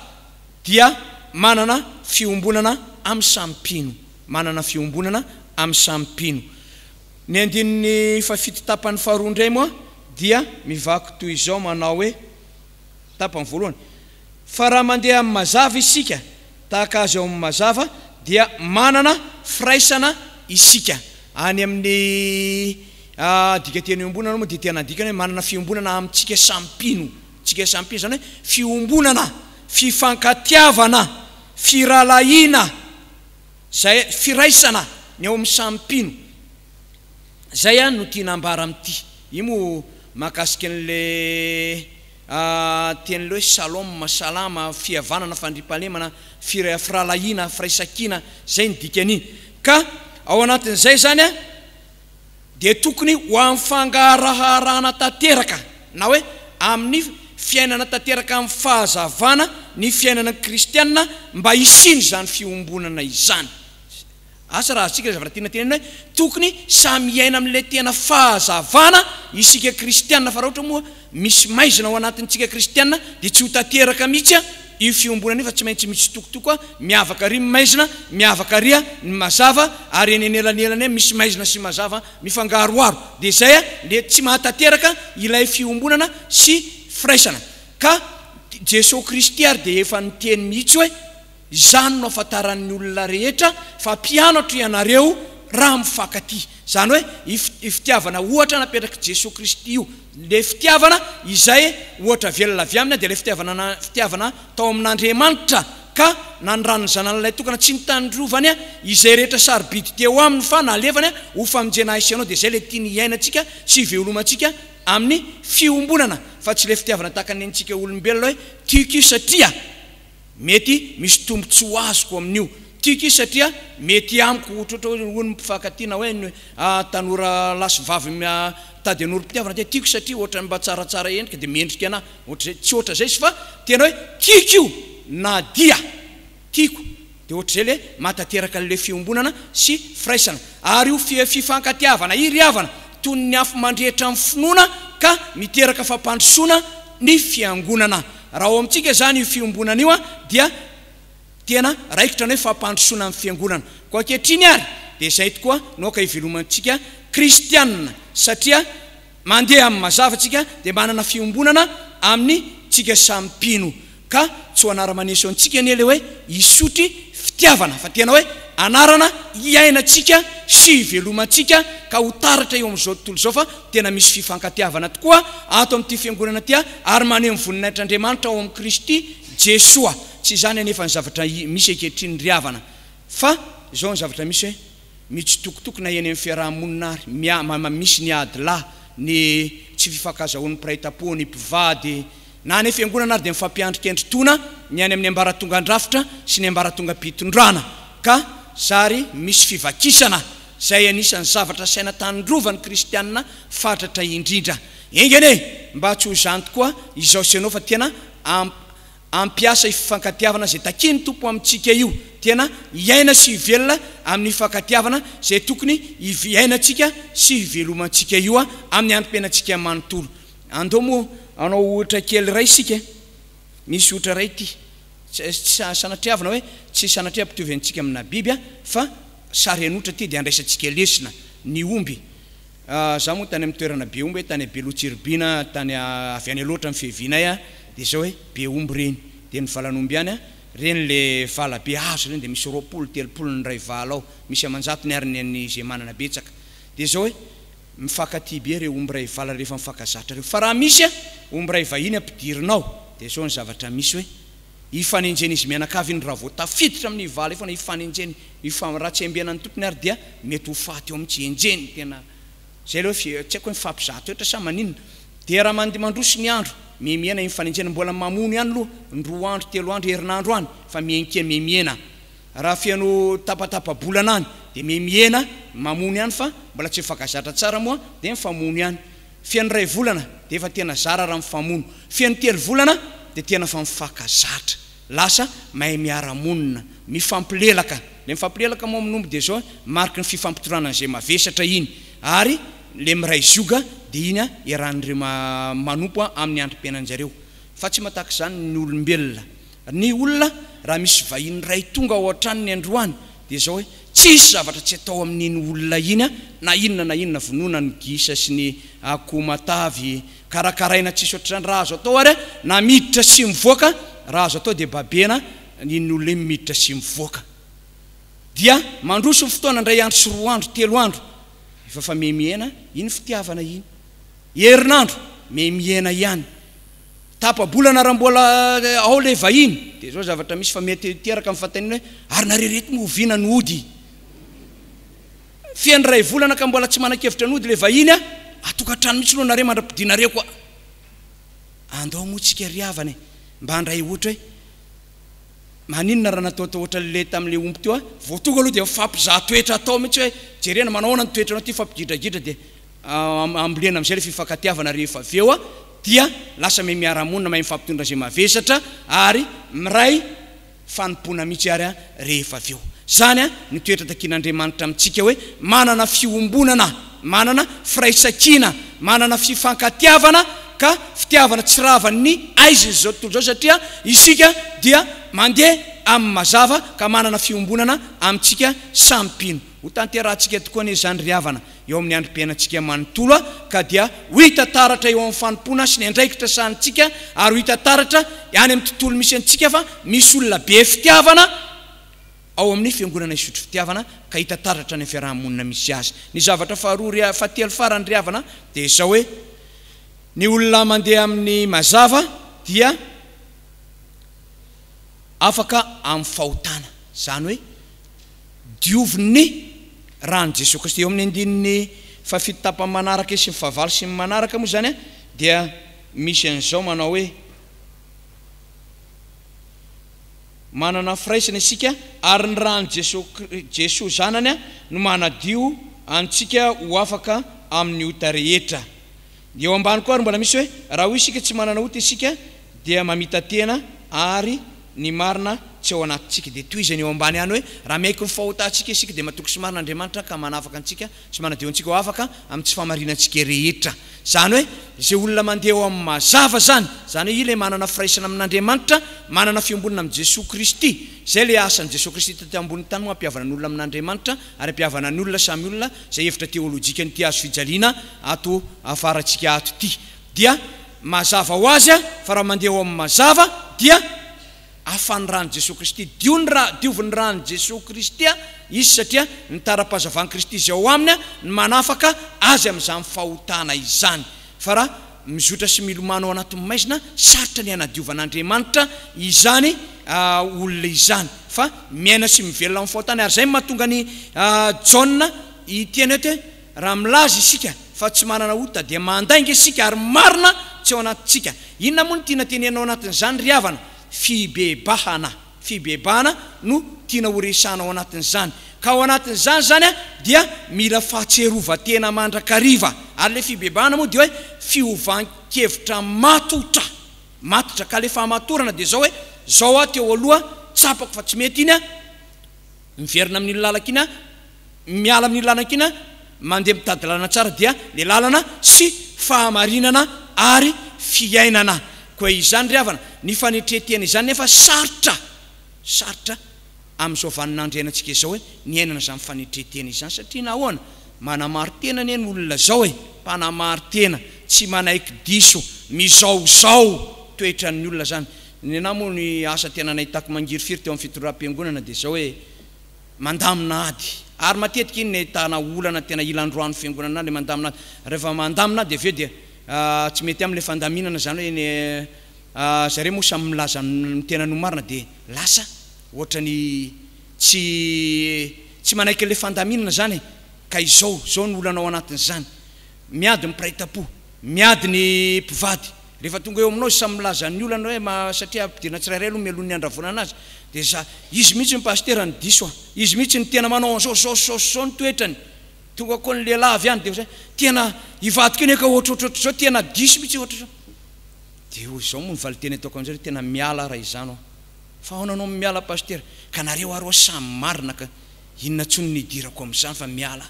dia manana fiombonana amin'ny samy mpino. Manana fiombonana amin'ny samy mpino. Ny andininy fahafito tapany faharoa indray moa dia mivaky toy izao manao hoe, tapany voalohany, Fa raha mandeha amin'ny mazava isika, tahaka Azy ao amin'ny mazava, dia manana firaisana isika. Any amin'ny dikanteny iombonana moa dia tena adikany hoe manana fiombonana amintsika samy mpino. Tsika samy mpino, izany hoe fiombonana, fifankatiavana, firahalahiana, izay firaisana ny ao amin'ny samy mpino. Izay no tiana ambara amin'ity. Io moa mahakasika an'ilay teny ilay hoe shalom, salama, fihavanana, fandriampahalemana, firahalahiana, firaisankina, izay no dikan'iny. Ka ao anatin'izay izany dia tokony ho amin'ny fangaraharahana tanteraka na hoe amin'ny fiainana tanteraka amin'ny fahazavana ny fiainana kristiana mba hisian'izany fiombonana izany. Asa raha azontsika ilay zavatra tiana tenenina hoe tokony samy hiaina amin'ilay tena fahazavana isika kristiana fa raha ohatra moa misy maizina ao anatintsika kristiana dia tsy ho tanteraka mihitsy io fiombonana io fa tsy maintsy mitsitokotoko miavaka ary ny maizina, miavaka ary ny mazava ary eny anelanelany eny misy maizina sy mazava mifangaroharo dia izay le tsy mahatanteraka ilay fiombonana sy firaisana ka Jesoa Kristy ary dia efa niteny mihitsy hoe Izany no ahafantaran'ny olona rehetra fa mpianatro ianareo raha mifankatia. Izany hoe io fitiavana ohatra napetrak'i Jesoa Kristy io. Ilay fitiavana izay ohatra velona avy aminy dia ilay fitiavana fitiavana tao amin'Andriamanitra ka nanirany ny Zanany Lahitokana tsy nitandrovany izay rehetra sarobidy teo aminy fa nalefany ho famonjena ahy sy ianao. Dia izay ilay tiany hiainantsika sy hivelomantsika amin'ny fiombonana fa tsy ilay fitiavana tahaka ny antsika olombelona hoe tiako io satria Mety misy tombotsoa azoko amin'io. Tiako izy satria mety amiko, ohatrohatra hoe hoy ny mpifankatia na hoe ny tanora lahy sy vavy mitady hanorim-pitiavana dia tiako satria ohatran'ny mba tsaratsara endrika dia mendrika anah, ohatr'izay. Tsy ohatr'izay izy fa tena hoe tiako io na dia tiako dia ohatr'izay le mahatanteraka an'le fiombonana sy firaisana. Ary io fifankatiavana io ry havana toy ny afo mandrehitra ny finoana ka miteraka fampandrosoana ny fiangonana. Raha ao amintsika izany io fiombonana io dia tena raikitra ny hoe fampandrosoana ny fiangonana. Koa ankehitriny ary dia izay tokoa no aoka hivelomantsika kristianina satria mandeha amin'ny mazava tsika dia manana fiombonana amin'ny tsika samy mpino. Ka tsy ho anara-maneso antsika anie ilay hoe hisotry fitiavana fa tena hoe anarana hiainantsika sy hivelomantsika ka ho taratra eo amin'izao tontolo izao fa tena misy fifankatiavana tokoa ato amin'ity fiangonana ity ary maneho ny voninahitr'Andriamanitra ao amin'i Kristy Jesoa. Tsy izany anefa ny zavatra misy ankehitriny ry havana fa izao ny zavatra misy hoe mitsitokotoko na eny amin'ny fiaraha-monina ary mia misy ny ady lahy, ny tsy fifankazahoan'ny mpiray tampo, ny mpivady, Na any fiangonana ary dia mifampiandry kendry-toana ny any amin'ny ambaratongan-drafitra sy ny ambaratongam-pitondrana ka zary misy fivakisana izay anisan'ny zavatra asaina tandrovan'ny kristianina fatratra indrindra. Enga anie mba tsy ho izany tokoa izao sy ianao fa tena hampiasa io fifankatiavana izay takian'ny Tompo amintsika io, tena hiaina sy hivelona amin'ny fifankatiavana izay tokony hiainantsika sy hivelomantsika io amin'ny androm-piainantsika manontolo. Andao moa hanao ohatra kely iray isika e. Misy ohatra iray ity. Tsy sanatriavina hoe tsy sanatria hampitovy antsika amina biby aho fa sary an'ohatra ity dia andraisantsika lesona. Ny omby. Izaho moa tany amin'ny toerana be omby, tany Beloha Tsiribihina, tany avy any Alaotra ny fiavianay dia izao hoe be omby ireny. Dia ny valan'omby any, ireny ilay vala be hazo ireny dia misy 20, 30 ny iray vala ao. Misy aman-jatony ary ny an'ny izay manana betsaka. Dia izao hoe. Mifankatia be ireo omby iray vala rehefa mifankazatra ireo. Fa raha misy omby iray vahiny ampidirina ao dia izao ny zavatra misy hoe hifanenjena izy mianakavy iny raha vao tafiditra amin'iny vala io foana hifanenjena hifa raha tsy embenan'ny tompony ary dia mety ho faty eo mihitsy enjehiny tena izay aloha fi tsy haiko hoe mifampizaha toetra sa maninona dia raha mande mandroso ny andro mihemihena iny fanenjehana mbola mamono ihany aloha ny roa andro telo andro herinandro any fa mihenke mihemihena Raha feno tapatapa-bolana any dia mihemihena mamono ihany fa mbola tsy mifankazatra tsara moa dia mifamono ihany. Feno iray volana dia efa tena zara raha mifamono. Feno telo volana dia tena efa mifankazatra. Lasa mahay miara-monina, mifampilelaka. Ilay mifampilelaka moa amin'omby dia izao mariky ny fifampitondrana an'izay mavesatra iny. Ary ilay miray zioga dia iny iarahan'ireo manompo amin'ny androm-piainan-jareo. Fa tsy mba tahaka izany ny olombelona. Ny olona raha misy vahiny iray tonga ao an-tranony androany dia izao hoe tsisy zavatra tsy atao amin'iny olona iny na inona na inona, vonoina ny gisa sy ny akoho matavy, karakaraina tsisy ohatr'izany, raha azo atao ary na miditra sy mivoaka, raha azo atao dia babena iny olona iny miditra sy mivoaka. Dia mandroso ny fotoana indray andro sy roa andro, telo andro, efa fa mihemihena iny fitiavana iny. Herinandro, mihemihena ihany. Tapa-bolana raha mbola ao ilay vahiny, dia izao zavatra misy fa mety hiteraka ny fanontaniana hoe, ary nareo ireto moa oviana no hody? Feno iray volana ka mbola tsy manan-kevitra ny hody ilay vahiny a! Atokantrano mihitsy aloha nareo mandra-podianareo koa. Andao moa tsika ry havana e, mba handray ohatra hoe, maninona raha nataotao ohatran'ilay tamin'ilay omby teo a, vao tonga aloha dia mifampizaha toetra atao mihitsy hoe, jerena manao ahoana ny toetranao ity, mifampigidragidra dia ambolena amin'izay ilay fifankatiavana rehefa avy eo dia lasa miha miara-monina, mahay mifampitondra izay mavesatra ary miray fanompoana mihitsy ary rehefa avy eo. Izany no toetra takian'Andriamanitra amintsika hoe manana fiombonana, manana firaisankina, manana fifankatiavana ka fitiavana tsy ravan'ny aizin'izao tontolo izao satria isika dia mandeha amin'ny mazava ka manana fiombonana amintsika samy mpino. Ho tanterahantsika tokoa anie izany ry havana. eo amin'ny androm-piainantsika manontolo ka dia ho hita taratra eo amin'ny fanompoana sy ny andraikitra sahanintsika ary ho hita taratra any amin'ny tontolo misy antsika fa misy olona be fitiavana ao amin'ny Fiangonana Isotry Fitiavana ka hita taratra any amin'ny fiaraha-monina misy azy. Ny zavatra faharoa ry fahatelo farany ry havana dia izao hoe ny olona mandeha amin'ny mazava dia afaka amin'ny fahotana, izany hoe diovin'ny ran'i Jesoa Kristy. Eo amin'ny andininy fahafito tapany manaraka sy ny fahavalo sy ny manaraka moa izany dia misy an'izao manao hoe, Manana firaisana isika ary ny ran'i Jesoa Jesoa Zanany no manadio antsika ho afaka amin'ny ota rehetra. Eo ambany koa ary mbola misy hoe, Raha hoy isika tsy manana ota isika dia mamita-tena ary ny marina tsy ao anatintsika. Dia tohizany eo ambany ihany hoe, Raha miaiky ny fahotantsika isika dia matoky sy marina Andriamanitra ka manafaka antsika sy manadio antsika ho afaka amin'ny tsy fahamarinantsika rehetra. Izany hoe, izay olona mandeha ao amin'ny mazava izany, izany hoe ilay manana firaisana amin'Andriamanitra, manana fiombonana amin'i Jesoa Kristy. Izay ilay asan'i Jesoa Kristy taty ambonin'ny tany moa hampihavana ny olona amin'Andriamanitra ary hampihavana ny olona samy olona, izay hevitra teolojikan'ity hazo fijaliana ato afarantsika ato ity. Dia mazava ho azy fa raha mandeha ao amin'ny mazava dia afan'ny ran'i Jesoa Kristy. Dio ny ra, diovin'ny ran'i Jesoa Kristy izy satria ny tara-pahazavan'i Kristy izay ao aminy no manafaka azy amin'izany fahotana izany. Fa raha mizotra sy milomano ao anatin'ny maizina, sarotra ny hanadiovan'Andriamanitra izany olona izany. Fa miaina sy mivelona amin'ny fahotana. Ary izay no mahatonga an'i Jaona hiteny eto hoe, Raha milaza isika fa tsy manana ota dia mandainga isika ary marina tsy ao anatintsika. Inona moa no tiana tenenina ao anatin'izany ry havana? Fibebahana. Fibebahana no tiana ho resahana ao anatin'izany. Ka ao anatin'izany izany dia mila fahatserovan-tena mandrakariva. Ary ilay fibebahana moa dia hoe fiovan-kevitra matotra. Matotra. Ka ilay fahamatorana dia izao hoe, izao aho teo aloha tsapako fa tsy mety iny aho, miverina amin'iny lalako iny aho, miala amin'iny lalana iny mandeha mitady lalana tsara dia le lalana sy fahamarinana ary fiainana. Koa izany ry havana, ny fanetren-tena izany nefa sarotra, sarotra amin'izao vaninandro iainantsika izao hoe ny iainana izany fanetren-tena izany satria nahoana? Manamari-tena anie ny olona izao e, mpanamari-tena, tsy manaiky diso, mizaozao toetran'ny olona izany. Ny anah moa ny asa tena nahitako mangirifiry teo amin'ny fitondram-piangonana dia izao hoe, Mandamina ady. Ary matetika iny ny ahitana olana tena ilandroan'ny fiangonana ilay mandamina ady. Rehefa mandamina ady avy eo dia tsy mety aminy ilay fandaminana izany hoe ny zareo moa samy milaza ny tenany ho marina dia lasa ohatrany tsy tsy manaiky an'ilay fandaminana izany e. Ka izao, izao ny olana ao anatin'izany. Miady ny mpiray tampo, miady ny mpivady. Rehefa tonga eo aminao izy samy milaza ny olany hoe ma satria ampidirina tsirairay aloha mialoha ny handravonana azy dia za izy mihitsy ny pasitera no diso a! Izy mihitsy no tena manao an'izao zao zao zao ny toetrany. Tonga koa ny lehilahy avy any dia hoe tena hivadika io nefa ohatrohatrohatr'izao tena diso mihitsy ohatr'izao. Dia hoy izao moa ny valinteny ataoko amin'izay hoe tena miala raha izany aho. Fa ahoana anao miala pasitera? Ka nareo ary hoa samy marina ka inona intsony no hidirako amin'izany fa miala.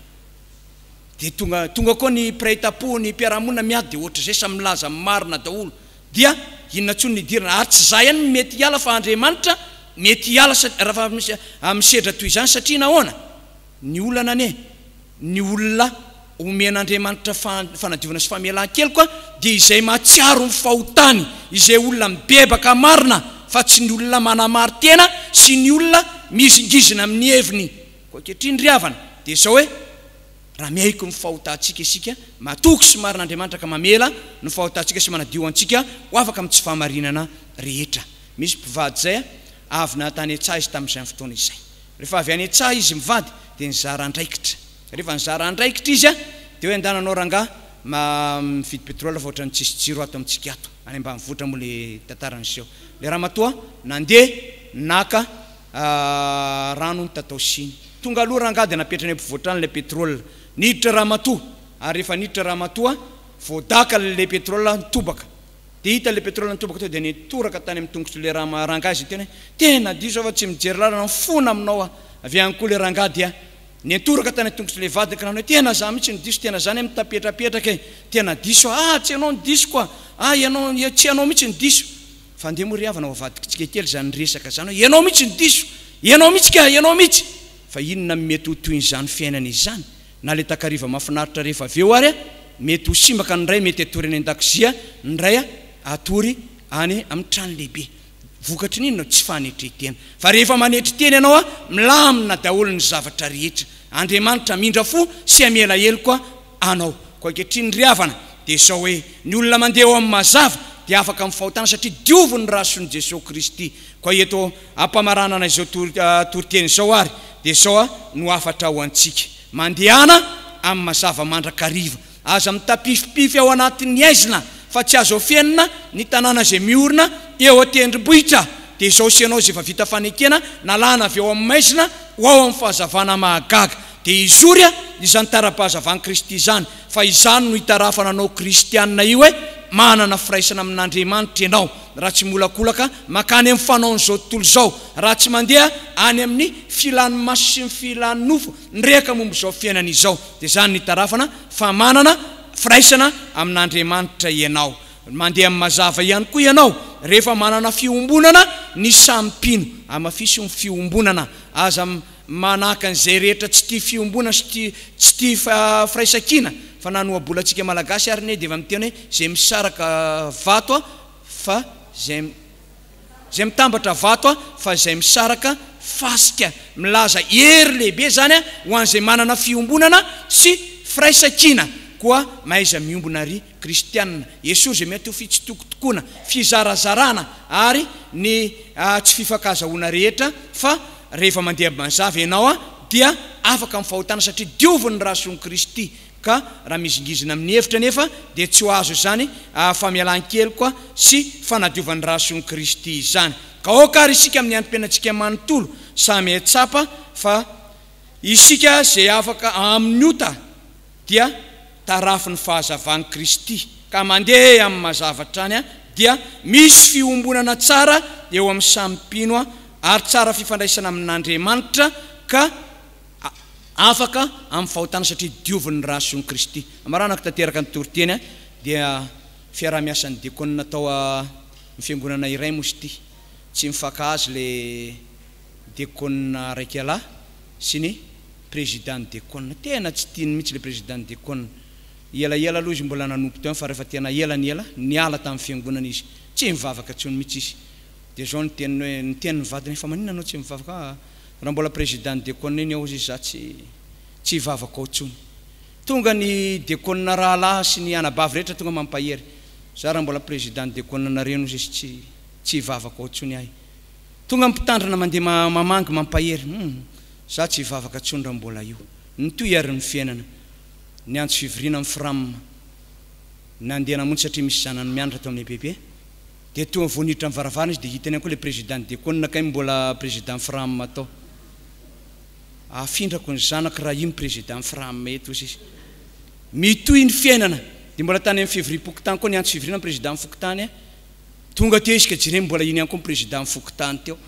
Dia tonga tonga koa ny mpiray tampo, ny mpiara-monina miady dia ohatr'izay samy milaza ny marina daholo. Dia inona intsony ny idirana? Ary tsy za ihany no mety hiala fa Andriamanitra mety hiala raha fa misedra toy izany satria nahoana? Ny olana anie, ny olona omen'Andriamanitra fanadiovana sy famelan-keloka dia izay mahatsiaro ny fahotany, izay olona mibebaka marina fa tsy ny olona manamari-tena sy ny olona mihizingizina amin'ny heviny. Koa ankehitriny ry havana dia izao hoe, Raha miaiky ny fahotantsika isika, matoky sy marina Andriamanitra ka mamela ny fahotantsika sy manadio antsika ho afaka amin'ny tsy fahamarinana rehetra. Misy mpivady izay avy nahatany an-tsaha izy tamin'izany fotoana izay. Rehefa avy any an-tsaha izy mivady dia nizara andraikitra. Rehefa nizara andraikitra izy dia hoe andana anao rangahy mividy pétrole fa ohatran'ny tsisy jiro ato amintsika ato. Any ambanivohitra moa ilay tantara niseho. Ilay ramatoa nandeha naka rano nitatao siny. Tonga aloha rangahy dia napetrany eo ampovoan-trano ilay pétrole. Niditra ramatoa ary rehefa niditra ramatoa voadaka ilay pétrole nitobaka. Dia hita ilay pétrole nitobaka teo dia nitoraka tany amin'ny tongotr'ilay rama rangahy izay tena hoe tena diso aho fa tsy mijery lalana mifona aminao aho. Avy any koa ilay rangahy dia niantoraka tany an-tongotr'ilay vadiny ka nanao hoe tena za mihitsy no diso, tena za anie mitapetrapetraka e, tena diso aho, ah tsy ianao no diso koa, ah ianao, tsy ianao mihitsy no diso. Fa andeha moa ry havana ho avadikitsika kely izany resaka izany hoe ianao mihitsy no diso, ianao mihitsy ka, ianao mihitsy! Fa inona no mety ho tohin'izany fiainana izany? Na ilay takariva mahafinaritra rehefa avy eo ary mety ho simba ka ny iray mety hatory any an-dakozia, ny iray hatory any amin'ny trano lehibe. Vokatry ny inona? Tsy fanetren-tena. Fa rehefa manetry tena ianao, milamina daholo ny zavatra rehetra. Andriamanitra hamindra fo sy hamela heloka anao. Koa ankehitriny ry havana, dia izao hoe, ny olona mandeha ao amin'ny mazava dia afaka amin'ny fahotana satria dioviny ny rasoan'i Jesoa Kristy. Koa eto am-pamaranana izao toriteny izao ary dia izao no hafatra ho antsika, Mandehana amin'ny mazava mandrakariva. Aza mitapifipify ao anatin'ny haizina fa tsy azo afenina ny tanàna izay miorina eo an-tendrombohitra. Dia izao sy ianao izay efa vita fanekena, nalana avy ao amin'ny maizina ho ao amin'ny fahazavana mahagaga. Dia hizory izany tara-pahazavan'i Kristy izany, fa izany no itarafana anao kristiana io hoe manana firaisana amin'Andriamanitra ianao, raha tsy miolakolaka mankany amin'ny fanaon'izao tontolo izao, raha tsy mandeha any amin'ny filan'ny maso sy ny filan'ny nofo mirehaka momba izao fiainana izao. Dia izany no itarafana fa manana firaisana amin'Andriamanitra ianao. Mandeha amin'ny mazava ihany koa ianao rehefa manana fiombonana ny samy mpino. Hamafiso ny fiombonana. Aza Manahaka an'izay rehetra tsy tia fiombonana sy tia tsy tia firaisankina fa na ny ohabolantsika malagasy ary anie dia efa miteny hoe izay misaraka vato a fa izay izay mitambatra vato a fa izay misaraka fasika. Milaza hery lehibe izany a ho an'izay manana fiombonana sy firaisankina. Koa mahaiza miombona ry kristianina. Esory izay mety ho fitsitokotokoana, fizarazarana ary ny tsy fifankazahoana rehetra fa Rehefa mandeha mazava ianao dia afaka amin'ny fahotana satria dioviny ny rasoan'i Kristy ka raha mihizingizina amin'ny hevitra anefa dia tsy ho azo izany famelan-keloka sy fanadiovan'ny rasoan'i Kristy izany. Ka aoka ary isika amin'ny androm-piainantsika manontolo samy hahatsapa fa isika izay afaka amin'ny ota dia tarafin'ny fahazavan'i Kristy ka mandeha amin'ny mazava hatrany dia misy fiombonana tsara eo amin'ny samy mpino ary tsara fifandraisana amin'Andriamanitra ka afaka amin'ny fahotana satria diovin'ny ra soan'i Kristy. Amaranako tanteraka ny toriteny dia fiaraha-miasan'ny diakona tao amin'ny fiangonana iray moa izy ity. Tsy mifankahazo ilay diakona raikalahy sy ny Président ny diakona. Tena tsy tiany mihitsy ilay président ny diakona. Elaela aloha izy mbola nanompo teo fa rehefa tena ela ny ela, niala tamin'ny fiangonana izy. Tsy mivavaka intsony mihitsy izy. Dia izao ny teniny hoe, niteny ny vadiny hoe fa maninona anao tsy mivavaka? Ah, raha mbola président ny diakona iny aho hozy izy za tsy tsy hivavaka ao intsony. Tonga ny diakona rahalahy sy ny anabavy rehetra tonga mampahery. Za raha mbola président ny diakona nareo hozy izy tsy tsy hivavaka ao intsony ahy. Tonga ny mpitandrina mandeha mamangy mampahery. Hum. Za tsy hivavaka tsony raha mbola io. Nitohy ary ny fiainana. Niantso fivoriana ny fram. Nandeha namonjy satria misy zanany mianatra tao amin'ny EPP. Dia toa vao niditra ny varavarana izy dia hitany ihany koa ilay président ny diakona kay mbola président fram tao. Afindrako ny zanako raha io ny président fram eto hozy izy. Mitohy ny fiainana. Dia mbola tany amin'ny fivoriam-pokontany koa niantso fivoriana ny président ny fokontany. Tonga teo izy ka jereny mbola iny ihany koa ny président ny fokontany teo.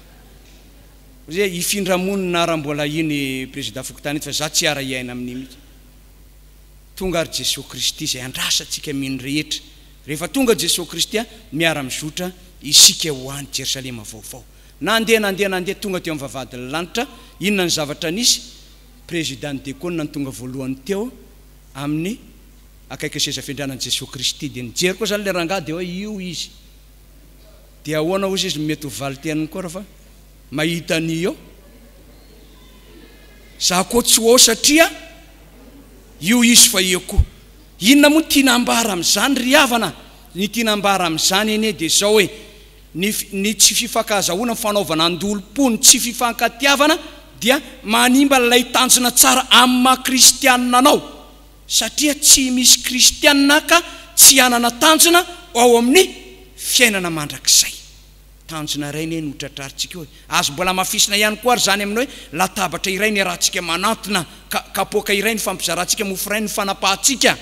Hoe hifindra monina raha mbola iny président fokontany iny fa za tsy hiara hiaina amin'iny mihitsy. Tonga ary Jesoa Kristy izay andrasantsika mino rehetra. Rehefa tonga Jesoa Kristy, miara-mizotra isika ho any Jerosalema vaovao. Nandeha, nandeha, nandeha, tonga teo amin'ny vavahadin'ny lanitra, inona ny zavatra nisy? Président ny diakona no tonga voalohany teo amin'ny akaikin'ny seza fiandrianan'i Jesoa Kristy. Dia nijery koa izany ilay rangahy dia hoe io izy. Dia ahoana hozy izy no mety ho valin-teniny koa raha fa mahita an'io eo? Za koa tsy ho ao satria io izy fa eo koa. Inona moa no tiana ambara amin'izany ry havana? Ny tiana ambara amin'izany anie dia izao hoe, ny ny tsy fifankahazahoana, ny fanaovana an-dolom-po, ny tsy fifankatiavana dia manimba ilay tanjona tsara amin'ny maha kristianina anao. Satria tsy misy kristianina ka tsy hanana tanjona ao amin'ny fiainana mandrakizay. Tanjona iray anie no tratrarintsika eo e. Azo mbola hamafisina ihany koa ary izany amin'ny hoe latabatra iray niarahantsika manantona, ka kapoaka iray nifampizarantsika, mofo iray nifanapahantsika.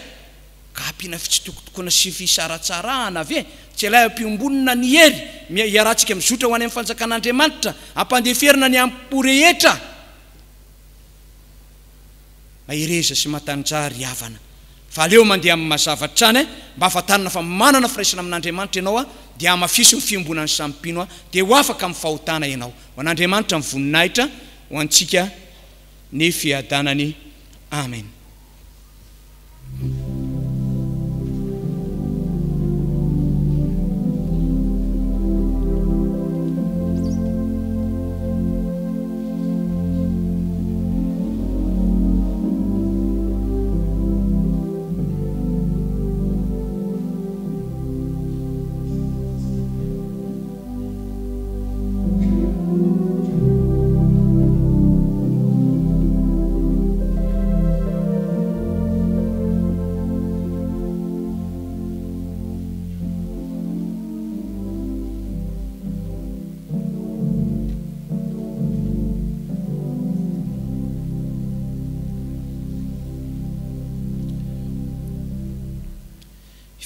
Ka ampiana fitsitokotokoana sy fisaratsarahana ve? Tsy ilay ampiombonina ny hery, iarahantsika mizotra ho any amin'ny fanjakan'Andriamanitra, ampandeferina ny ampo rehetra. Mahereza sy matanjaha ry havana fa aleo mandeha amin'ny mazava hatrany mba hahafantarana fa manana firaisana amin'Andriamanitra ianao dia hamafiso ny fiombonan'ny samy mpino dia ho afaka amin'ny fahotana ianao. Ho an'Andriamanitra ny voninahitra, ho antsika ny fiadanany. Amen.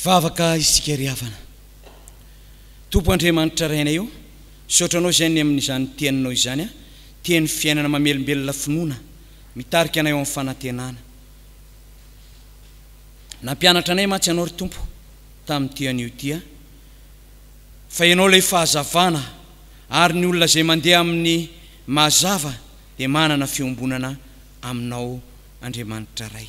Hivavaka isika ry havana. Tompo Andriamanitra Rainay o, misaotra Anao izay ny amin'izany Teninao izany a, Teny fiainana mamelombelona finoana, mitarika anay ao amin'ny fanantenana. Nampianatra anay mantsy Ianao ry Tompo tamin'ity anio ity a, fa Ianao ilay fahazavana ary ny olona izay mandeha amin'ny mazava dia manana fiombonana Aminao Andriamanitra Ray.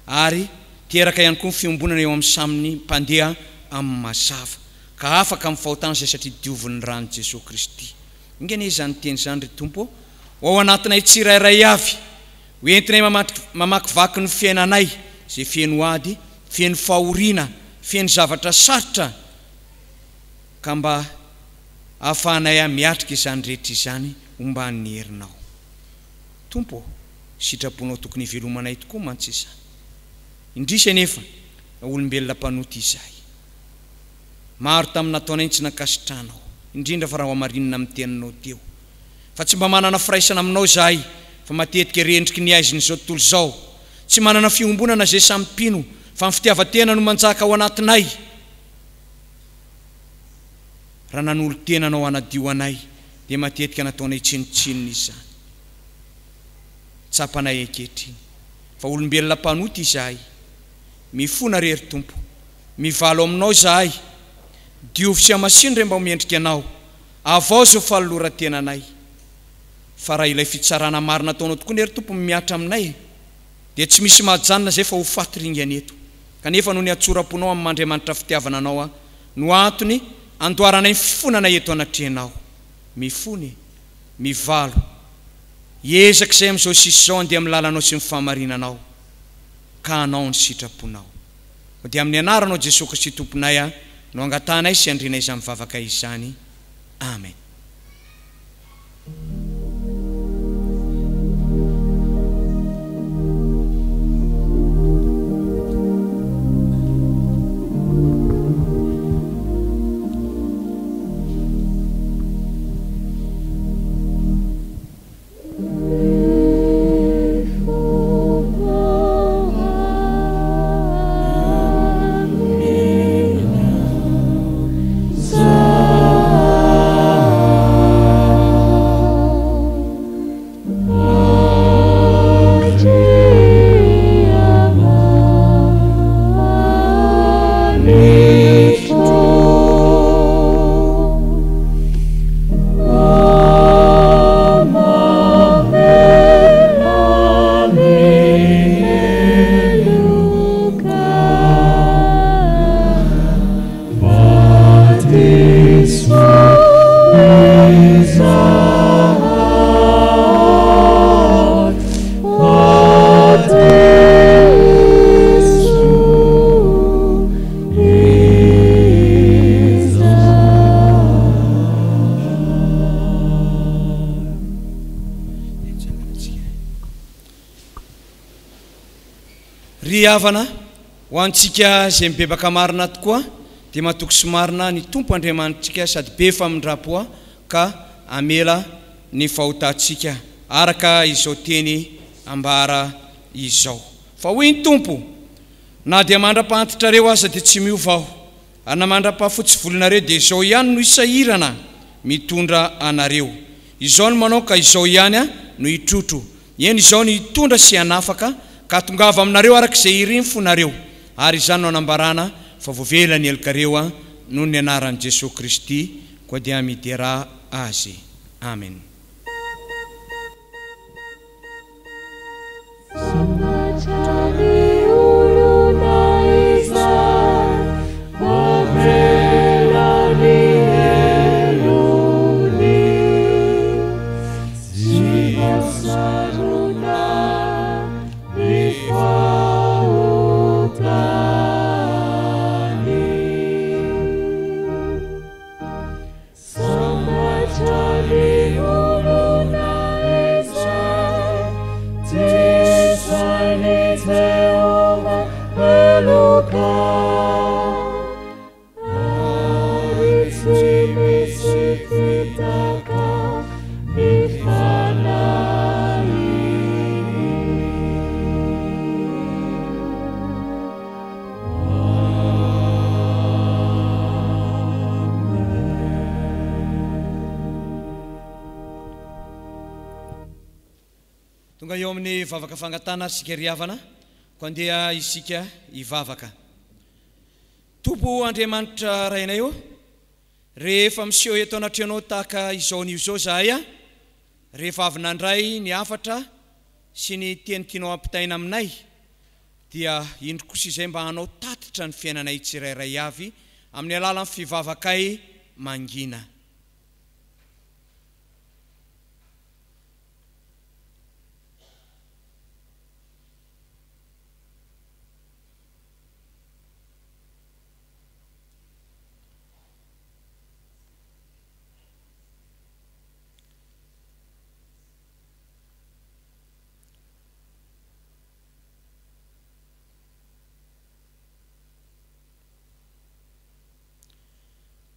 Ary teraka ihany koa ny fiombonana eo amin'ny samy mpandeha amin'ny mazava, ka afaka amin'ny fahotana izay satria diovin'ny ran'i Jesoa Kristy. Enga anie izany teny izany, ry Tompo ô, ho ao anatinay tsirairay avy, ho entinay mamakivaky ny fiainanay izay feno ady, feno fahoriana, feno zavatra sarotra, ka mba ahafahanay miatrika izany rehetra izany omban'ny herinao. Tompo ô, sitraponao tokony hivelomanay tokoa mantsy izany. Indrisy anefa, olombelona mpanota izahay. Maro tamin'ny nataonay ny tsy nankasitrahanao, indrindra fa raha hohamarinina amin'ny teninao teo. Fa tsy mba manana firaisana aminao izahay, fa matetika rendriky ny haizin'izao tontolo izao. Tsy manana fiombonana izay samy mpino, fa ny fitiavan-tena no manjaka ao anatinay. Raha nanolo-tena Anao hanadio anay, dia matetika nataonay tsinontsinona izany. Tsapanay ankehitriny, fa olombelona mpanota izahay. Mifona re ry Tompo. Mivalo aminao izahay. Diovy sy hamasino re mba ho mendrika Anao. Avaozy ny fanoloran-tenanay. Fa raha ilay fitsarana marina ataonao tokoa anie ry Tompo no mihatra aminay, dia tsy misy mahajanona izay fa ho faty ringana eto. Kanefa noho ny hatsoram-ponao amin'ny maha Andriamanitra fitiavana Anao aho, no antony andoaranay ny fifonana eto anatrehanao. Mifona e. Mivalo. Hiezaka izay amin'izao sisa izao handeha amin'ny lalanao sy ny fahamarinanao, ka hanao ny sitraponao. Koa dia amin'ny anaranao Jesoa Kristy Tomponay a no angatahanay sy andrinay izany vavaka izany. Amen. Ry havana, ho antsika izay mibebaka marina tokoa, dia matoky sy marina ny Tompo Andriamanitrika sady be famindram-po ka hamela ny fahotantsika, araka izao teny ambara izao. Fa hoy ny Tompo, Na dia mandra-pahantitrareo aza dia tsy miova Aho, ary na mandra-pahafotsy volonareo dia izao ihany no hisahirana mitondra anareo. Izao no manao ka izao ihany no hitrotro. Eny, izao no hitondra sy hanafaka, ka hahatongava aminareo araka izay irin'ny fonareo. Ary izany no anambarana fa voavela ny helokareo noho ny anaran'i Jesoa Kristy, koa dia miderà Azy. Amen. Tonga eo amin'ny vavaka fangatahana ary isika ry havana, koa andeha isika hivavaka. Tompo Andriamanitra Rainay ô, rehefa miseho eto anatrehanao tahaka izao anio izao izahay, rehefa avy nandray ny hafatra sy ny teny tianao hampitaina aminay, dia indro kosa izay mba hanao tatitra ny fiainanay tsirairay avy amin'ny alalan'ny fivavakay mangina.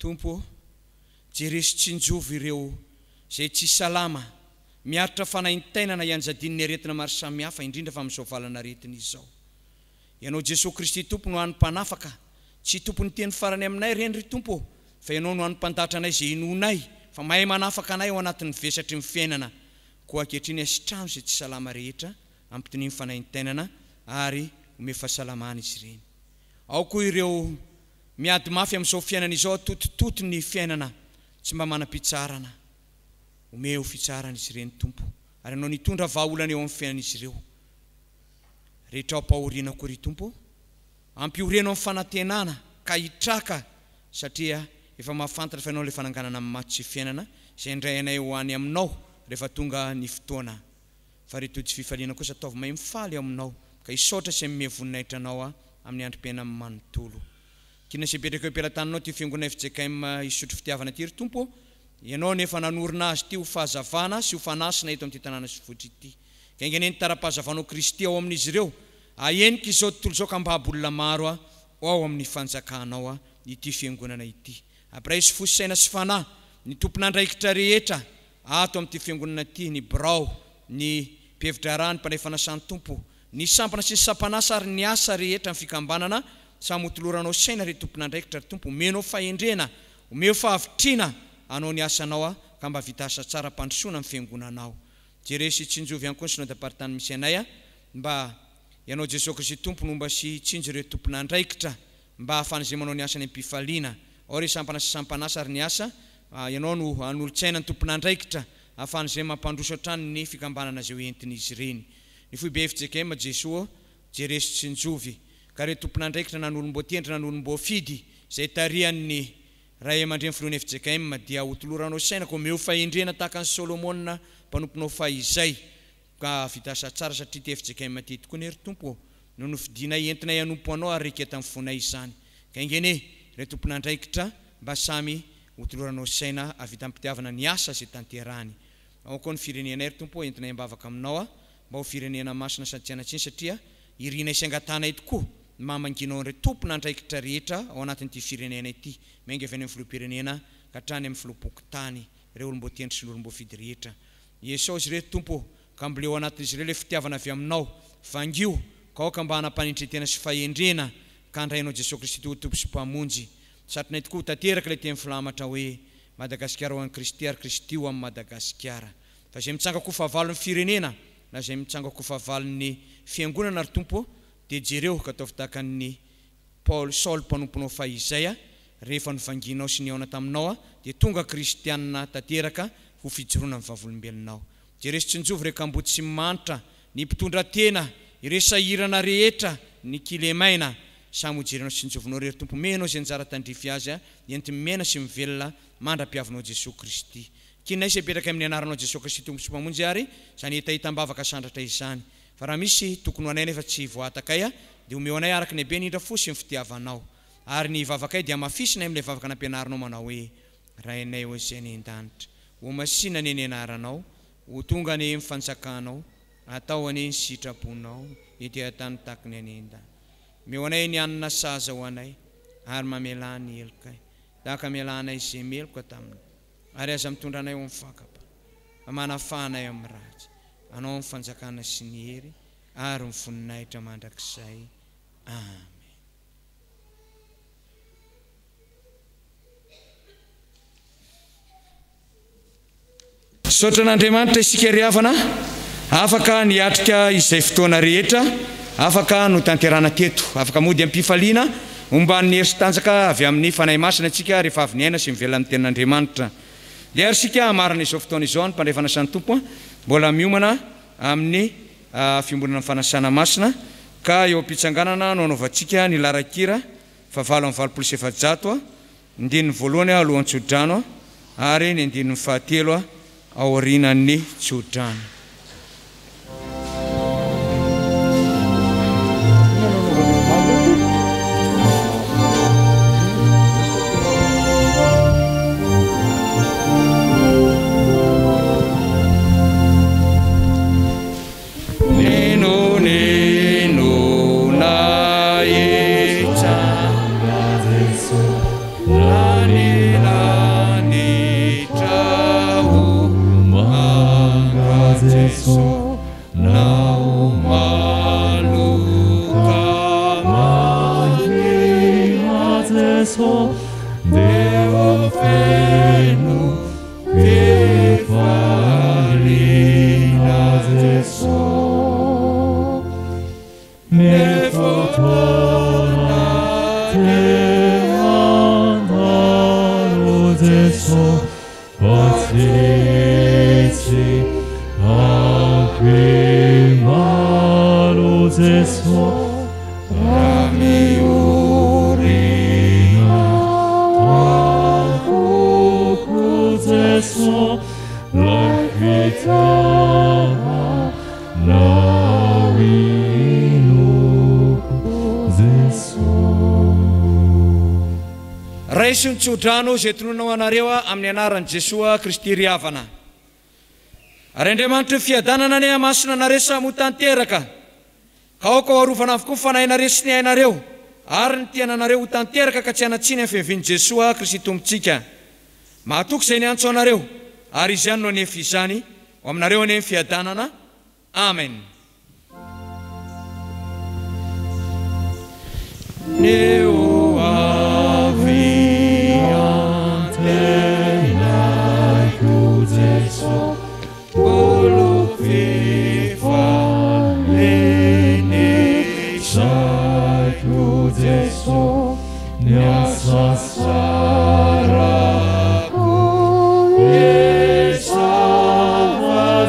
Tompo ô, jereo sy tsinjovy ireo izay tsy salama, miaritra fanaintainana ianjadian'ny aretina maro samihafa, indrindra fa amin'izao valan'aretina izao. Ianao Jesoa Kristy Tompo no hany Mpanafaka, tsy tompon'ny teny farany aminay ireny ry Tompo ô, fa Ianao no hany Mpandatra anay izay inoanay fa mahay manafaka anay ao anatin'ny vesatry ny fiainana. Koa ankehitriny asitrano izay tsy salama rehetra, ampitonio ny fanaintainana ary omeo fahasalamana izy ireny. Ao koa ireo miady mafy amin'izao fiainana izao atotitoto ny fiainana tsy mba manam-pitsaharana. Omeo fitsaharana izy ireny Tompo ary Ianao nitondra vahaolana eo amin'ny fiainan'izy ireo. Rehetra ao am-pahoriana koa ry Tompo ô, ampioreno amin'ny fanantenana ka hitraka satria efa mahafantatra fa Ianao ilay fananganana amin'ny maty sy fiainana izay handray anay ho any Aminao rehefa tonga ny fotoana. Fa ry tojo fifaliana kosa ataovy mahay mifaly ao Aminao ka hisaotra sy hanome voninahitra Anao aho amin'ny androm-piainany manontolo. Tiana sy apetraka eo am-pelatananao ity Fiangonana fjkm Isotry Fitiavana ity ry Tompo ô. Ianao no efa nanorina azy ity ho fahazavana sy ho fanasina eto amin'ity tanàna sy vohitra ity. Ka enga anie ny tara-pahazavanao Kristy ao amin'izy ireo hahenika izao tontolo izao ka hambabo olona maro ho ao amin'ny fanjakanao ity Fiangonana ity. Ampiraiso fo sy saina sy fanahy ny tompon'andraikitra rehetra ato amin'ity Fiangonana ity, ny birao, ny mpihevi-draharaha, ny mpandray fanasan'ny Tompo, ny sampana sy ny sampan'asa ary ny asa rehetra ny fikambanana, samy ho toloranao saina ry tompon'andraikitra ry Tompo, omenao fahendrena, omeo fahavitriana hanao ny asanao ka mba vita asa tsara ampandrosoana ny Fiangonanao. Jereo sy tsinjovy ihany koa ny Synodam-paritany misy anay mba Ianao Jesoa Kristy Tompo no homba sy hitsinjo ireo tompon'andraikitra mba hahafahan'izay manao ny asany am-pifaliana. Ao ry sampana sy sampan'asa ary ny asa, Ianao no hanolo-tsaina ny tompon'andraikitra hahafahan'izay mampandroso hatrany ny fikambanana izay ho entin'izy ireny. Ny foibe fjkm Jesoa ô, jereo sy tsinjovy ka ireo tompon'andraikitra na ny olom-boatendry na ny olom-boafidy izay tarihan'ny Ray aman-dreny filohan'ny fjkm dia hotoloranao saina ka omeo fahendrena tahaka an'i Solomona mpanomponao fahizay ka hahavita asa tsara satria ity fjkm ity tokoa anie ry Tompo ô no nofidinay entinay hanompo Anao ary reketan'ny fonay izany ka enga anie ireo tompon'andraikitra mba samy hotoloranao saina hahavita am-pitiavana ny asa izay tanterahany ao koa ny firenenay ry Tompo ô entinay am-bavaka Aminao mba ho firenena masina sady tsy hanan-tsiny satria. Irinay sy angatahanay tokoa ny maha-manginao an'ireo tompon'andraikitra rehetra ao anatin'ity firenena ity, miainga avy any amin'ny filoham-pirenena ka hatrany amin'ny filoham-pokontany, ireo olom-boatendry sy ny olom-boafidy rehetra. Iesao izy ireo, Tompo ô, ka amboleo ao anatin'izy ireo ilay fitiavana avy Aminao. Vangio, ka aoka mba hanam-panetren-tena sy fahendrena, ka handray Anao Jesoa Kristy ho Tompo sy Mpamonjy. Satrinay tokoa ho tanteraka ilay teny filamatra hoe, Madagasikara ho an'i Kristy ary Kristy ho an'i Madagasikara. Fa izay mitsanga-ko fahavalon'ny firenena, na izay mitsanga-ko fahavalon'ny Fiangonana, ry Tompo ô, dia jereo ka ataovy tahaka an'i Paoly, Saoly mpanomponao fahizay, rehefa novangianao sy nihaona taminao, dia tonga kristiana tanteraka ho fijoroana ny vavolombelonao. Jereo sy tsinjovy ireo kamboty sy mantra, ny mpitondra tena, ireo sahirana rehetra, ny kilemaina. Samy ho jerenao sy tsinjovinao re ry Tompo, omenao izay anjara tandrify azy, entiny miaina sy mivelona mandra-piavinao Jesoa Kristy. Kinay sy apetraka amin'ny anaranao Jesoa Kristy Tompo sy Mpamonjy ary izany hetahetam-bavaka asandratra izany. Fa raha misy tokony ho anay nefa tsy voahatakay dia omeo anay araka ny habeny indra fo sy ny fitiavanao. Ary ny vavakay dia hamafisinay amin'ilay vavaka nampianarinao manao hoe, Rainay ô izay any an-danitra, ho masina anie ny anaranao, ho tonga anie ny fanjakanao, atao anie ny sitraponao ety an-tany tahaka ny any an-danitra. Omeo anay ny hanina sahaza ho anay, ary mamelà ny helokay, tahaka amelanay izay meloka taminay. Ary aza mitondra anay ho amin'ny fakam-panahy, fa manafaha anay amin'ny ratsy. Anao ny fanjakana sy ny hery ary ny voninahitra mandrakizay. Amen. Misaotra an'Andriamanitra isika ry havana, afaka niatrika izay fotoana rehetra afaka notanterahana teto. Afaka mody am-pifaliana omban'ny hery sy tanjaka avy amin'ny Fanahy Masina isika rehefa avy niaina sy mivelona amin'ny Tenin'Andriamanitra. Dia ary isika hamarana izao fotoana izao ny mpandray fanasan'ny Tompo mbola miomana amin'ny fiombonana amin'ny fanasana masina ka eo am-pitsanganana no anaovantsika ny laharan-kira faha 488, ndininy voalohany alohan'ny tsodrano ary ny andininy fahatelo aorianan'ny tsodrano. Raiso ny tsodrano izay tononina ho anareo amin'ny anaran'i Jesoa Kristy ry havana. Ary Andriamanitry ny fiadanana anie hamasina anareo samy ho tanteraka, ka aoka ho arovana avokoa ny fanahinareo sy ny ainareo ary ny tenanareo ho tanteraka ka tsy hanan-tsiny amin'ny fiavian'i Jesoa Kristy Tompontsika. Mahatoky izay niantso anareo, ary Izy ihany no hanefa izany, ho aminareo anie ny fiadanana. Amen. Neo avy antenaiko Jeso Olo fifalene Saiko Jeso Ny asasarako Esava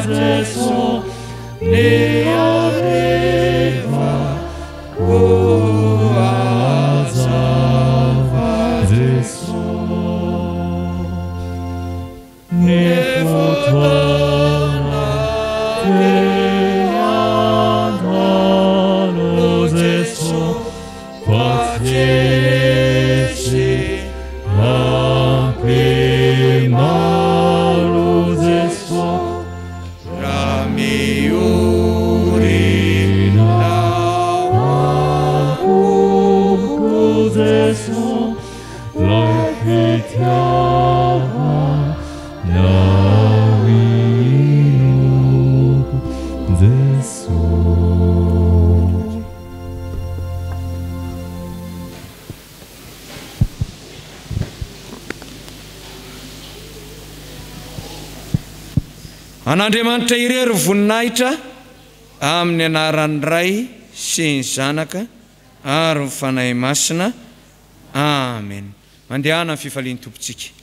Jeso Ny harevako azavaiko. An'Andriamanitra irery ny voninahitra amin'ny anaran'ny Ray sy ny Zanaka ary ny Fanahy Masina. Amen. Mandehana amin'ny fifalian'ny Tompontsika.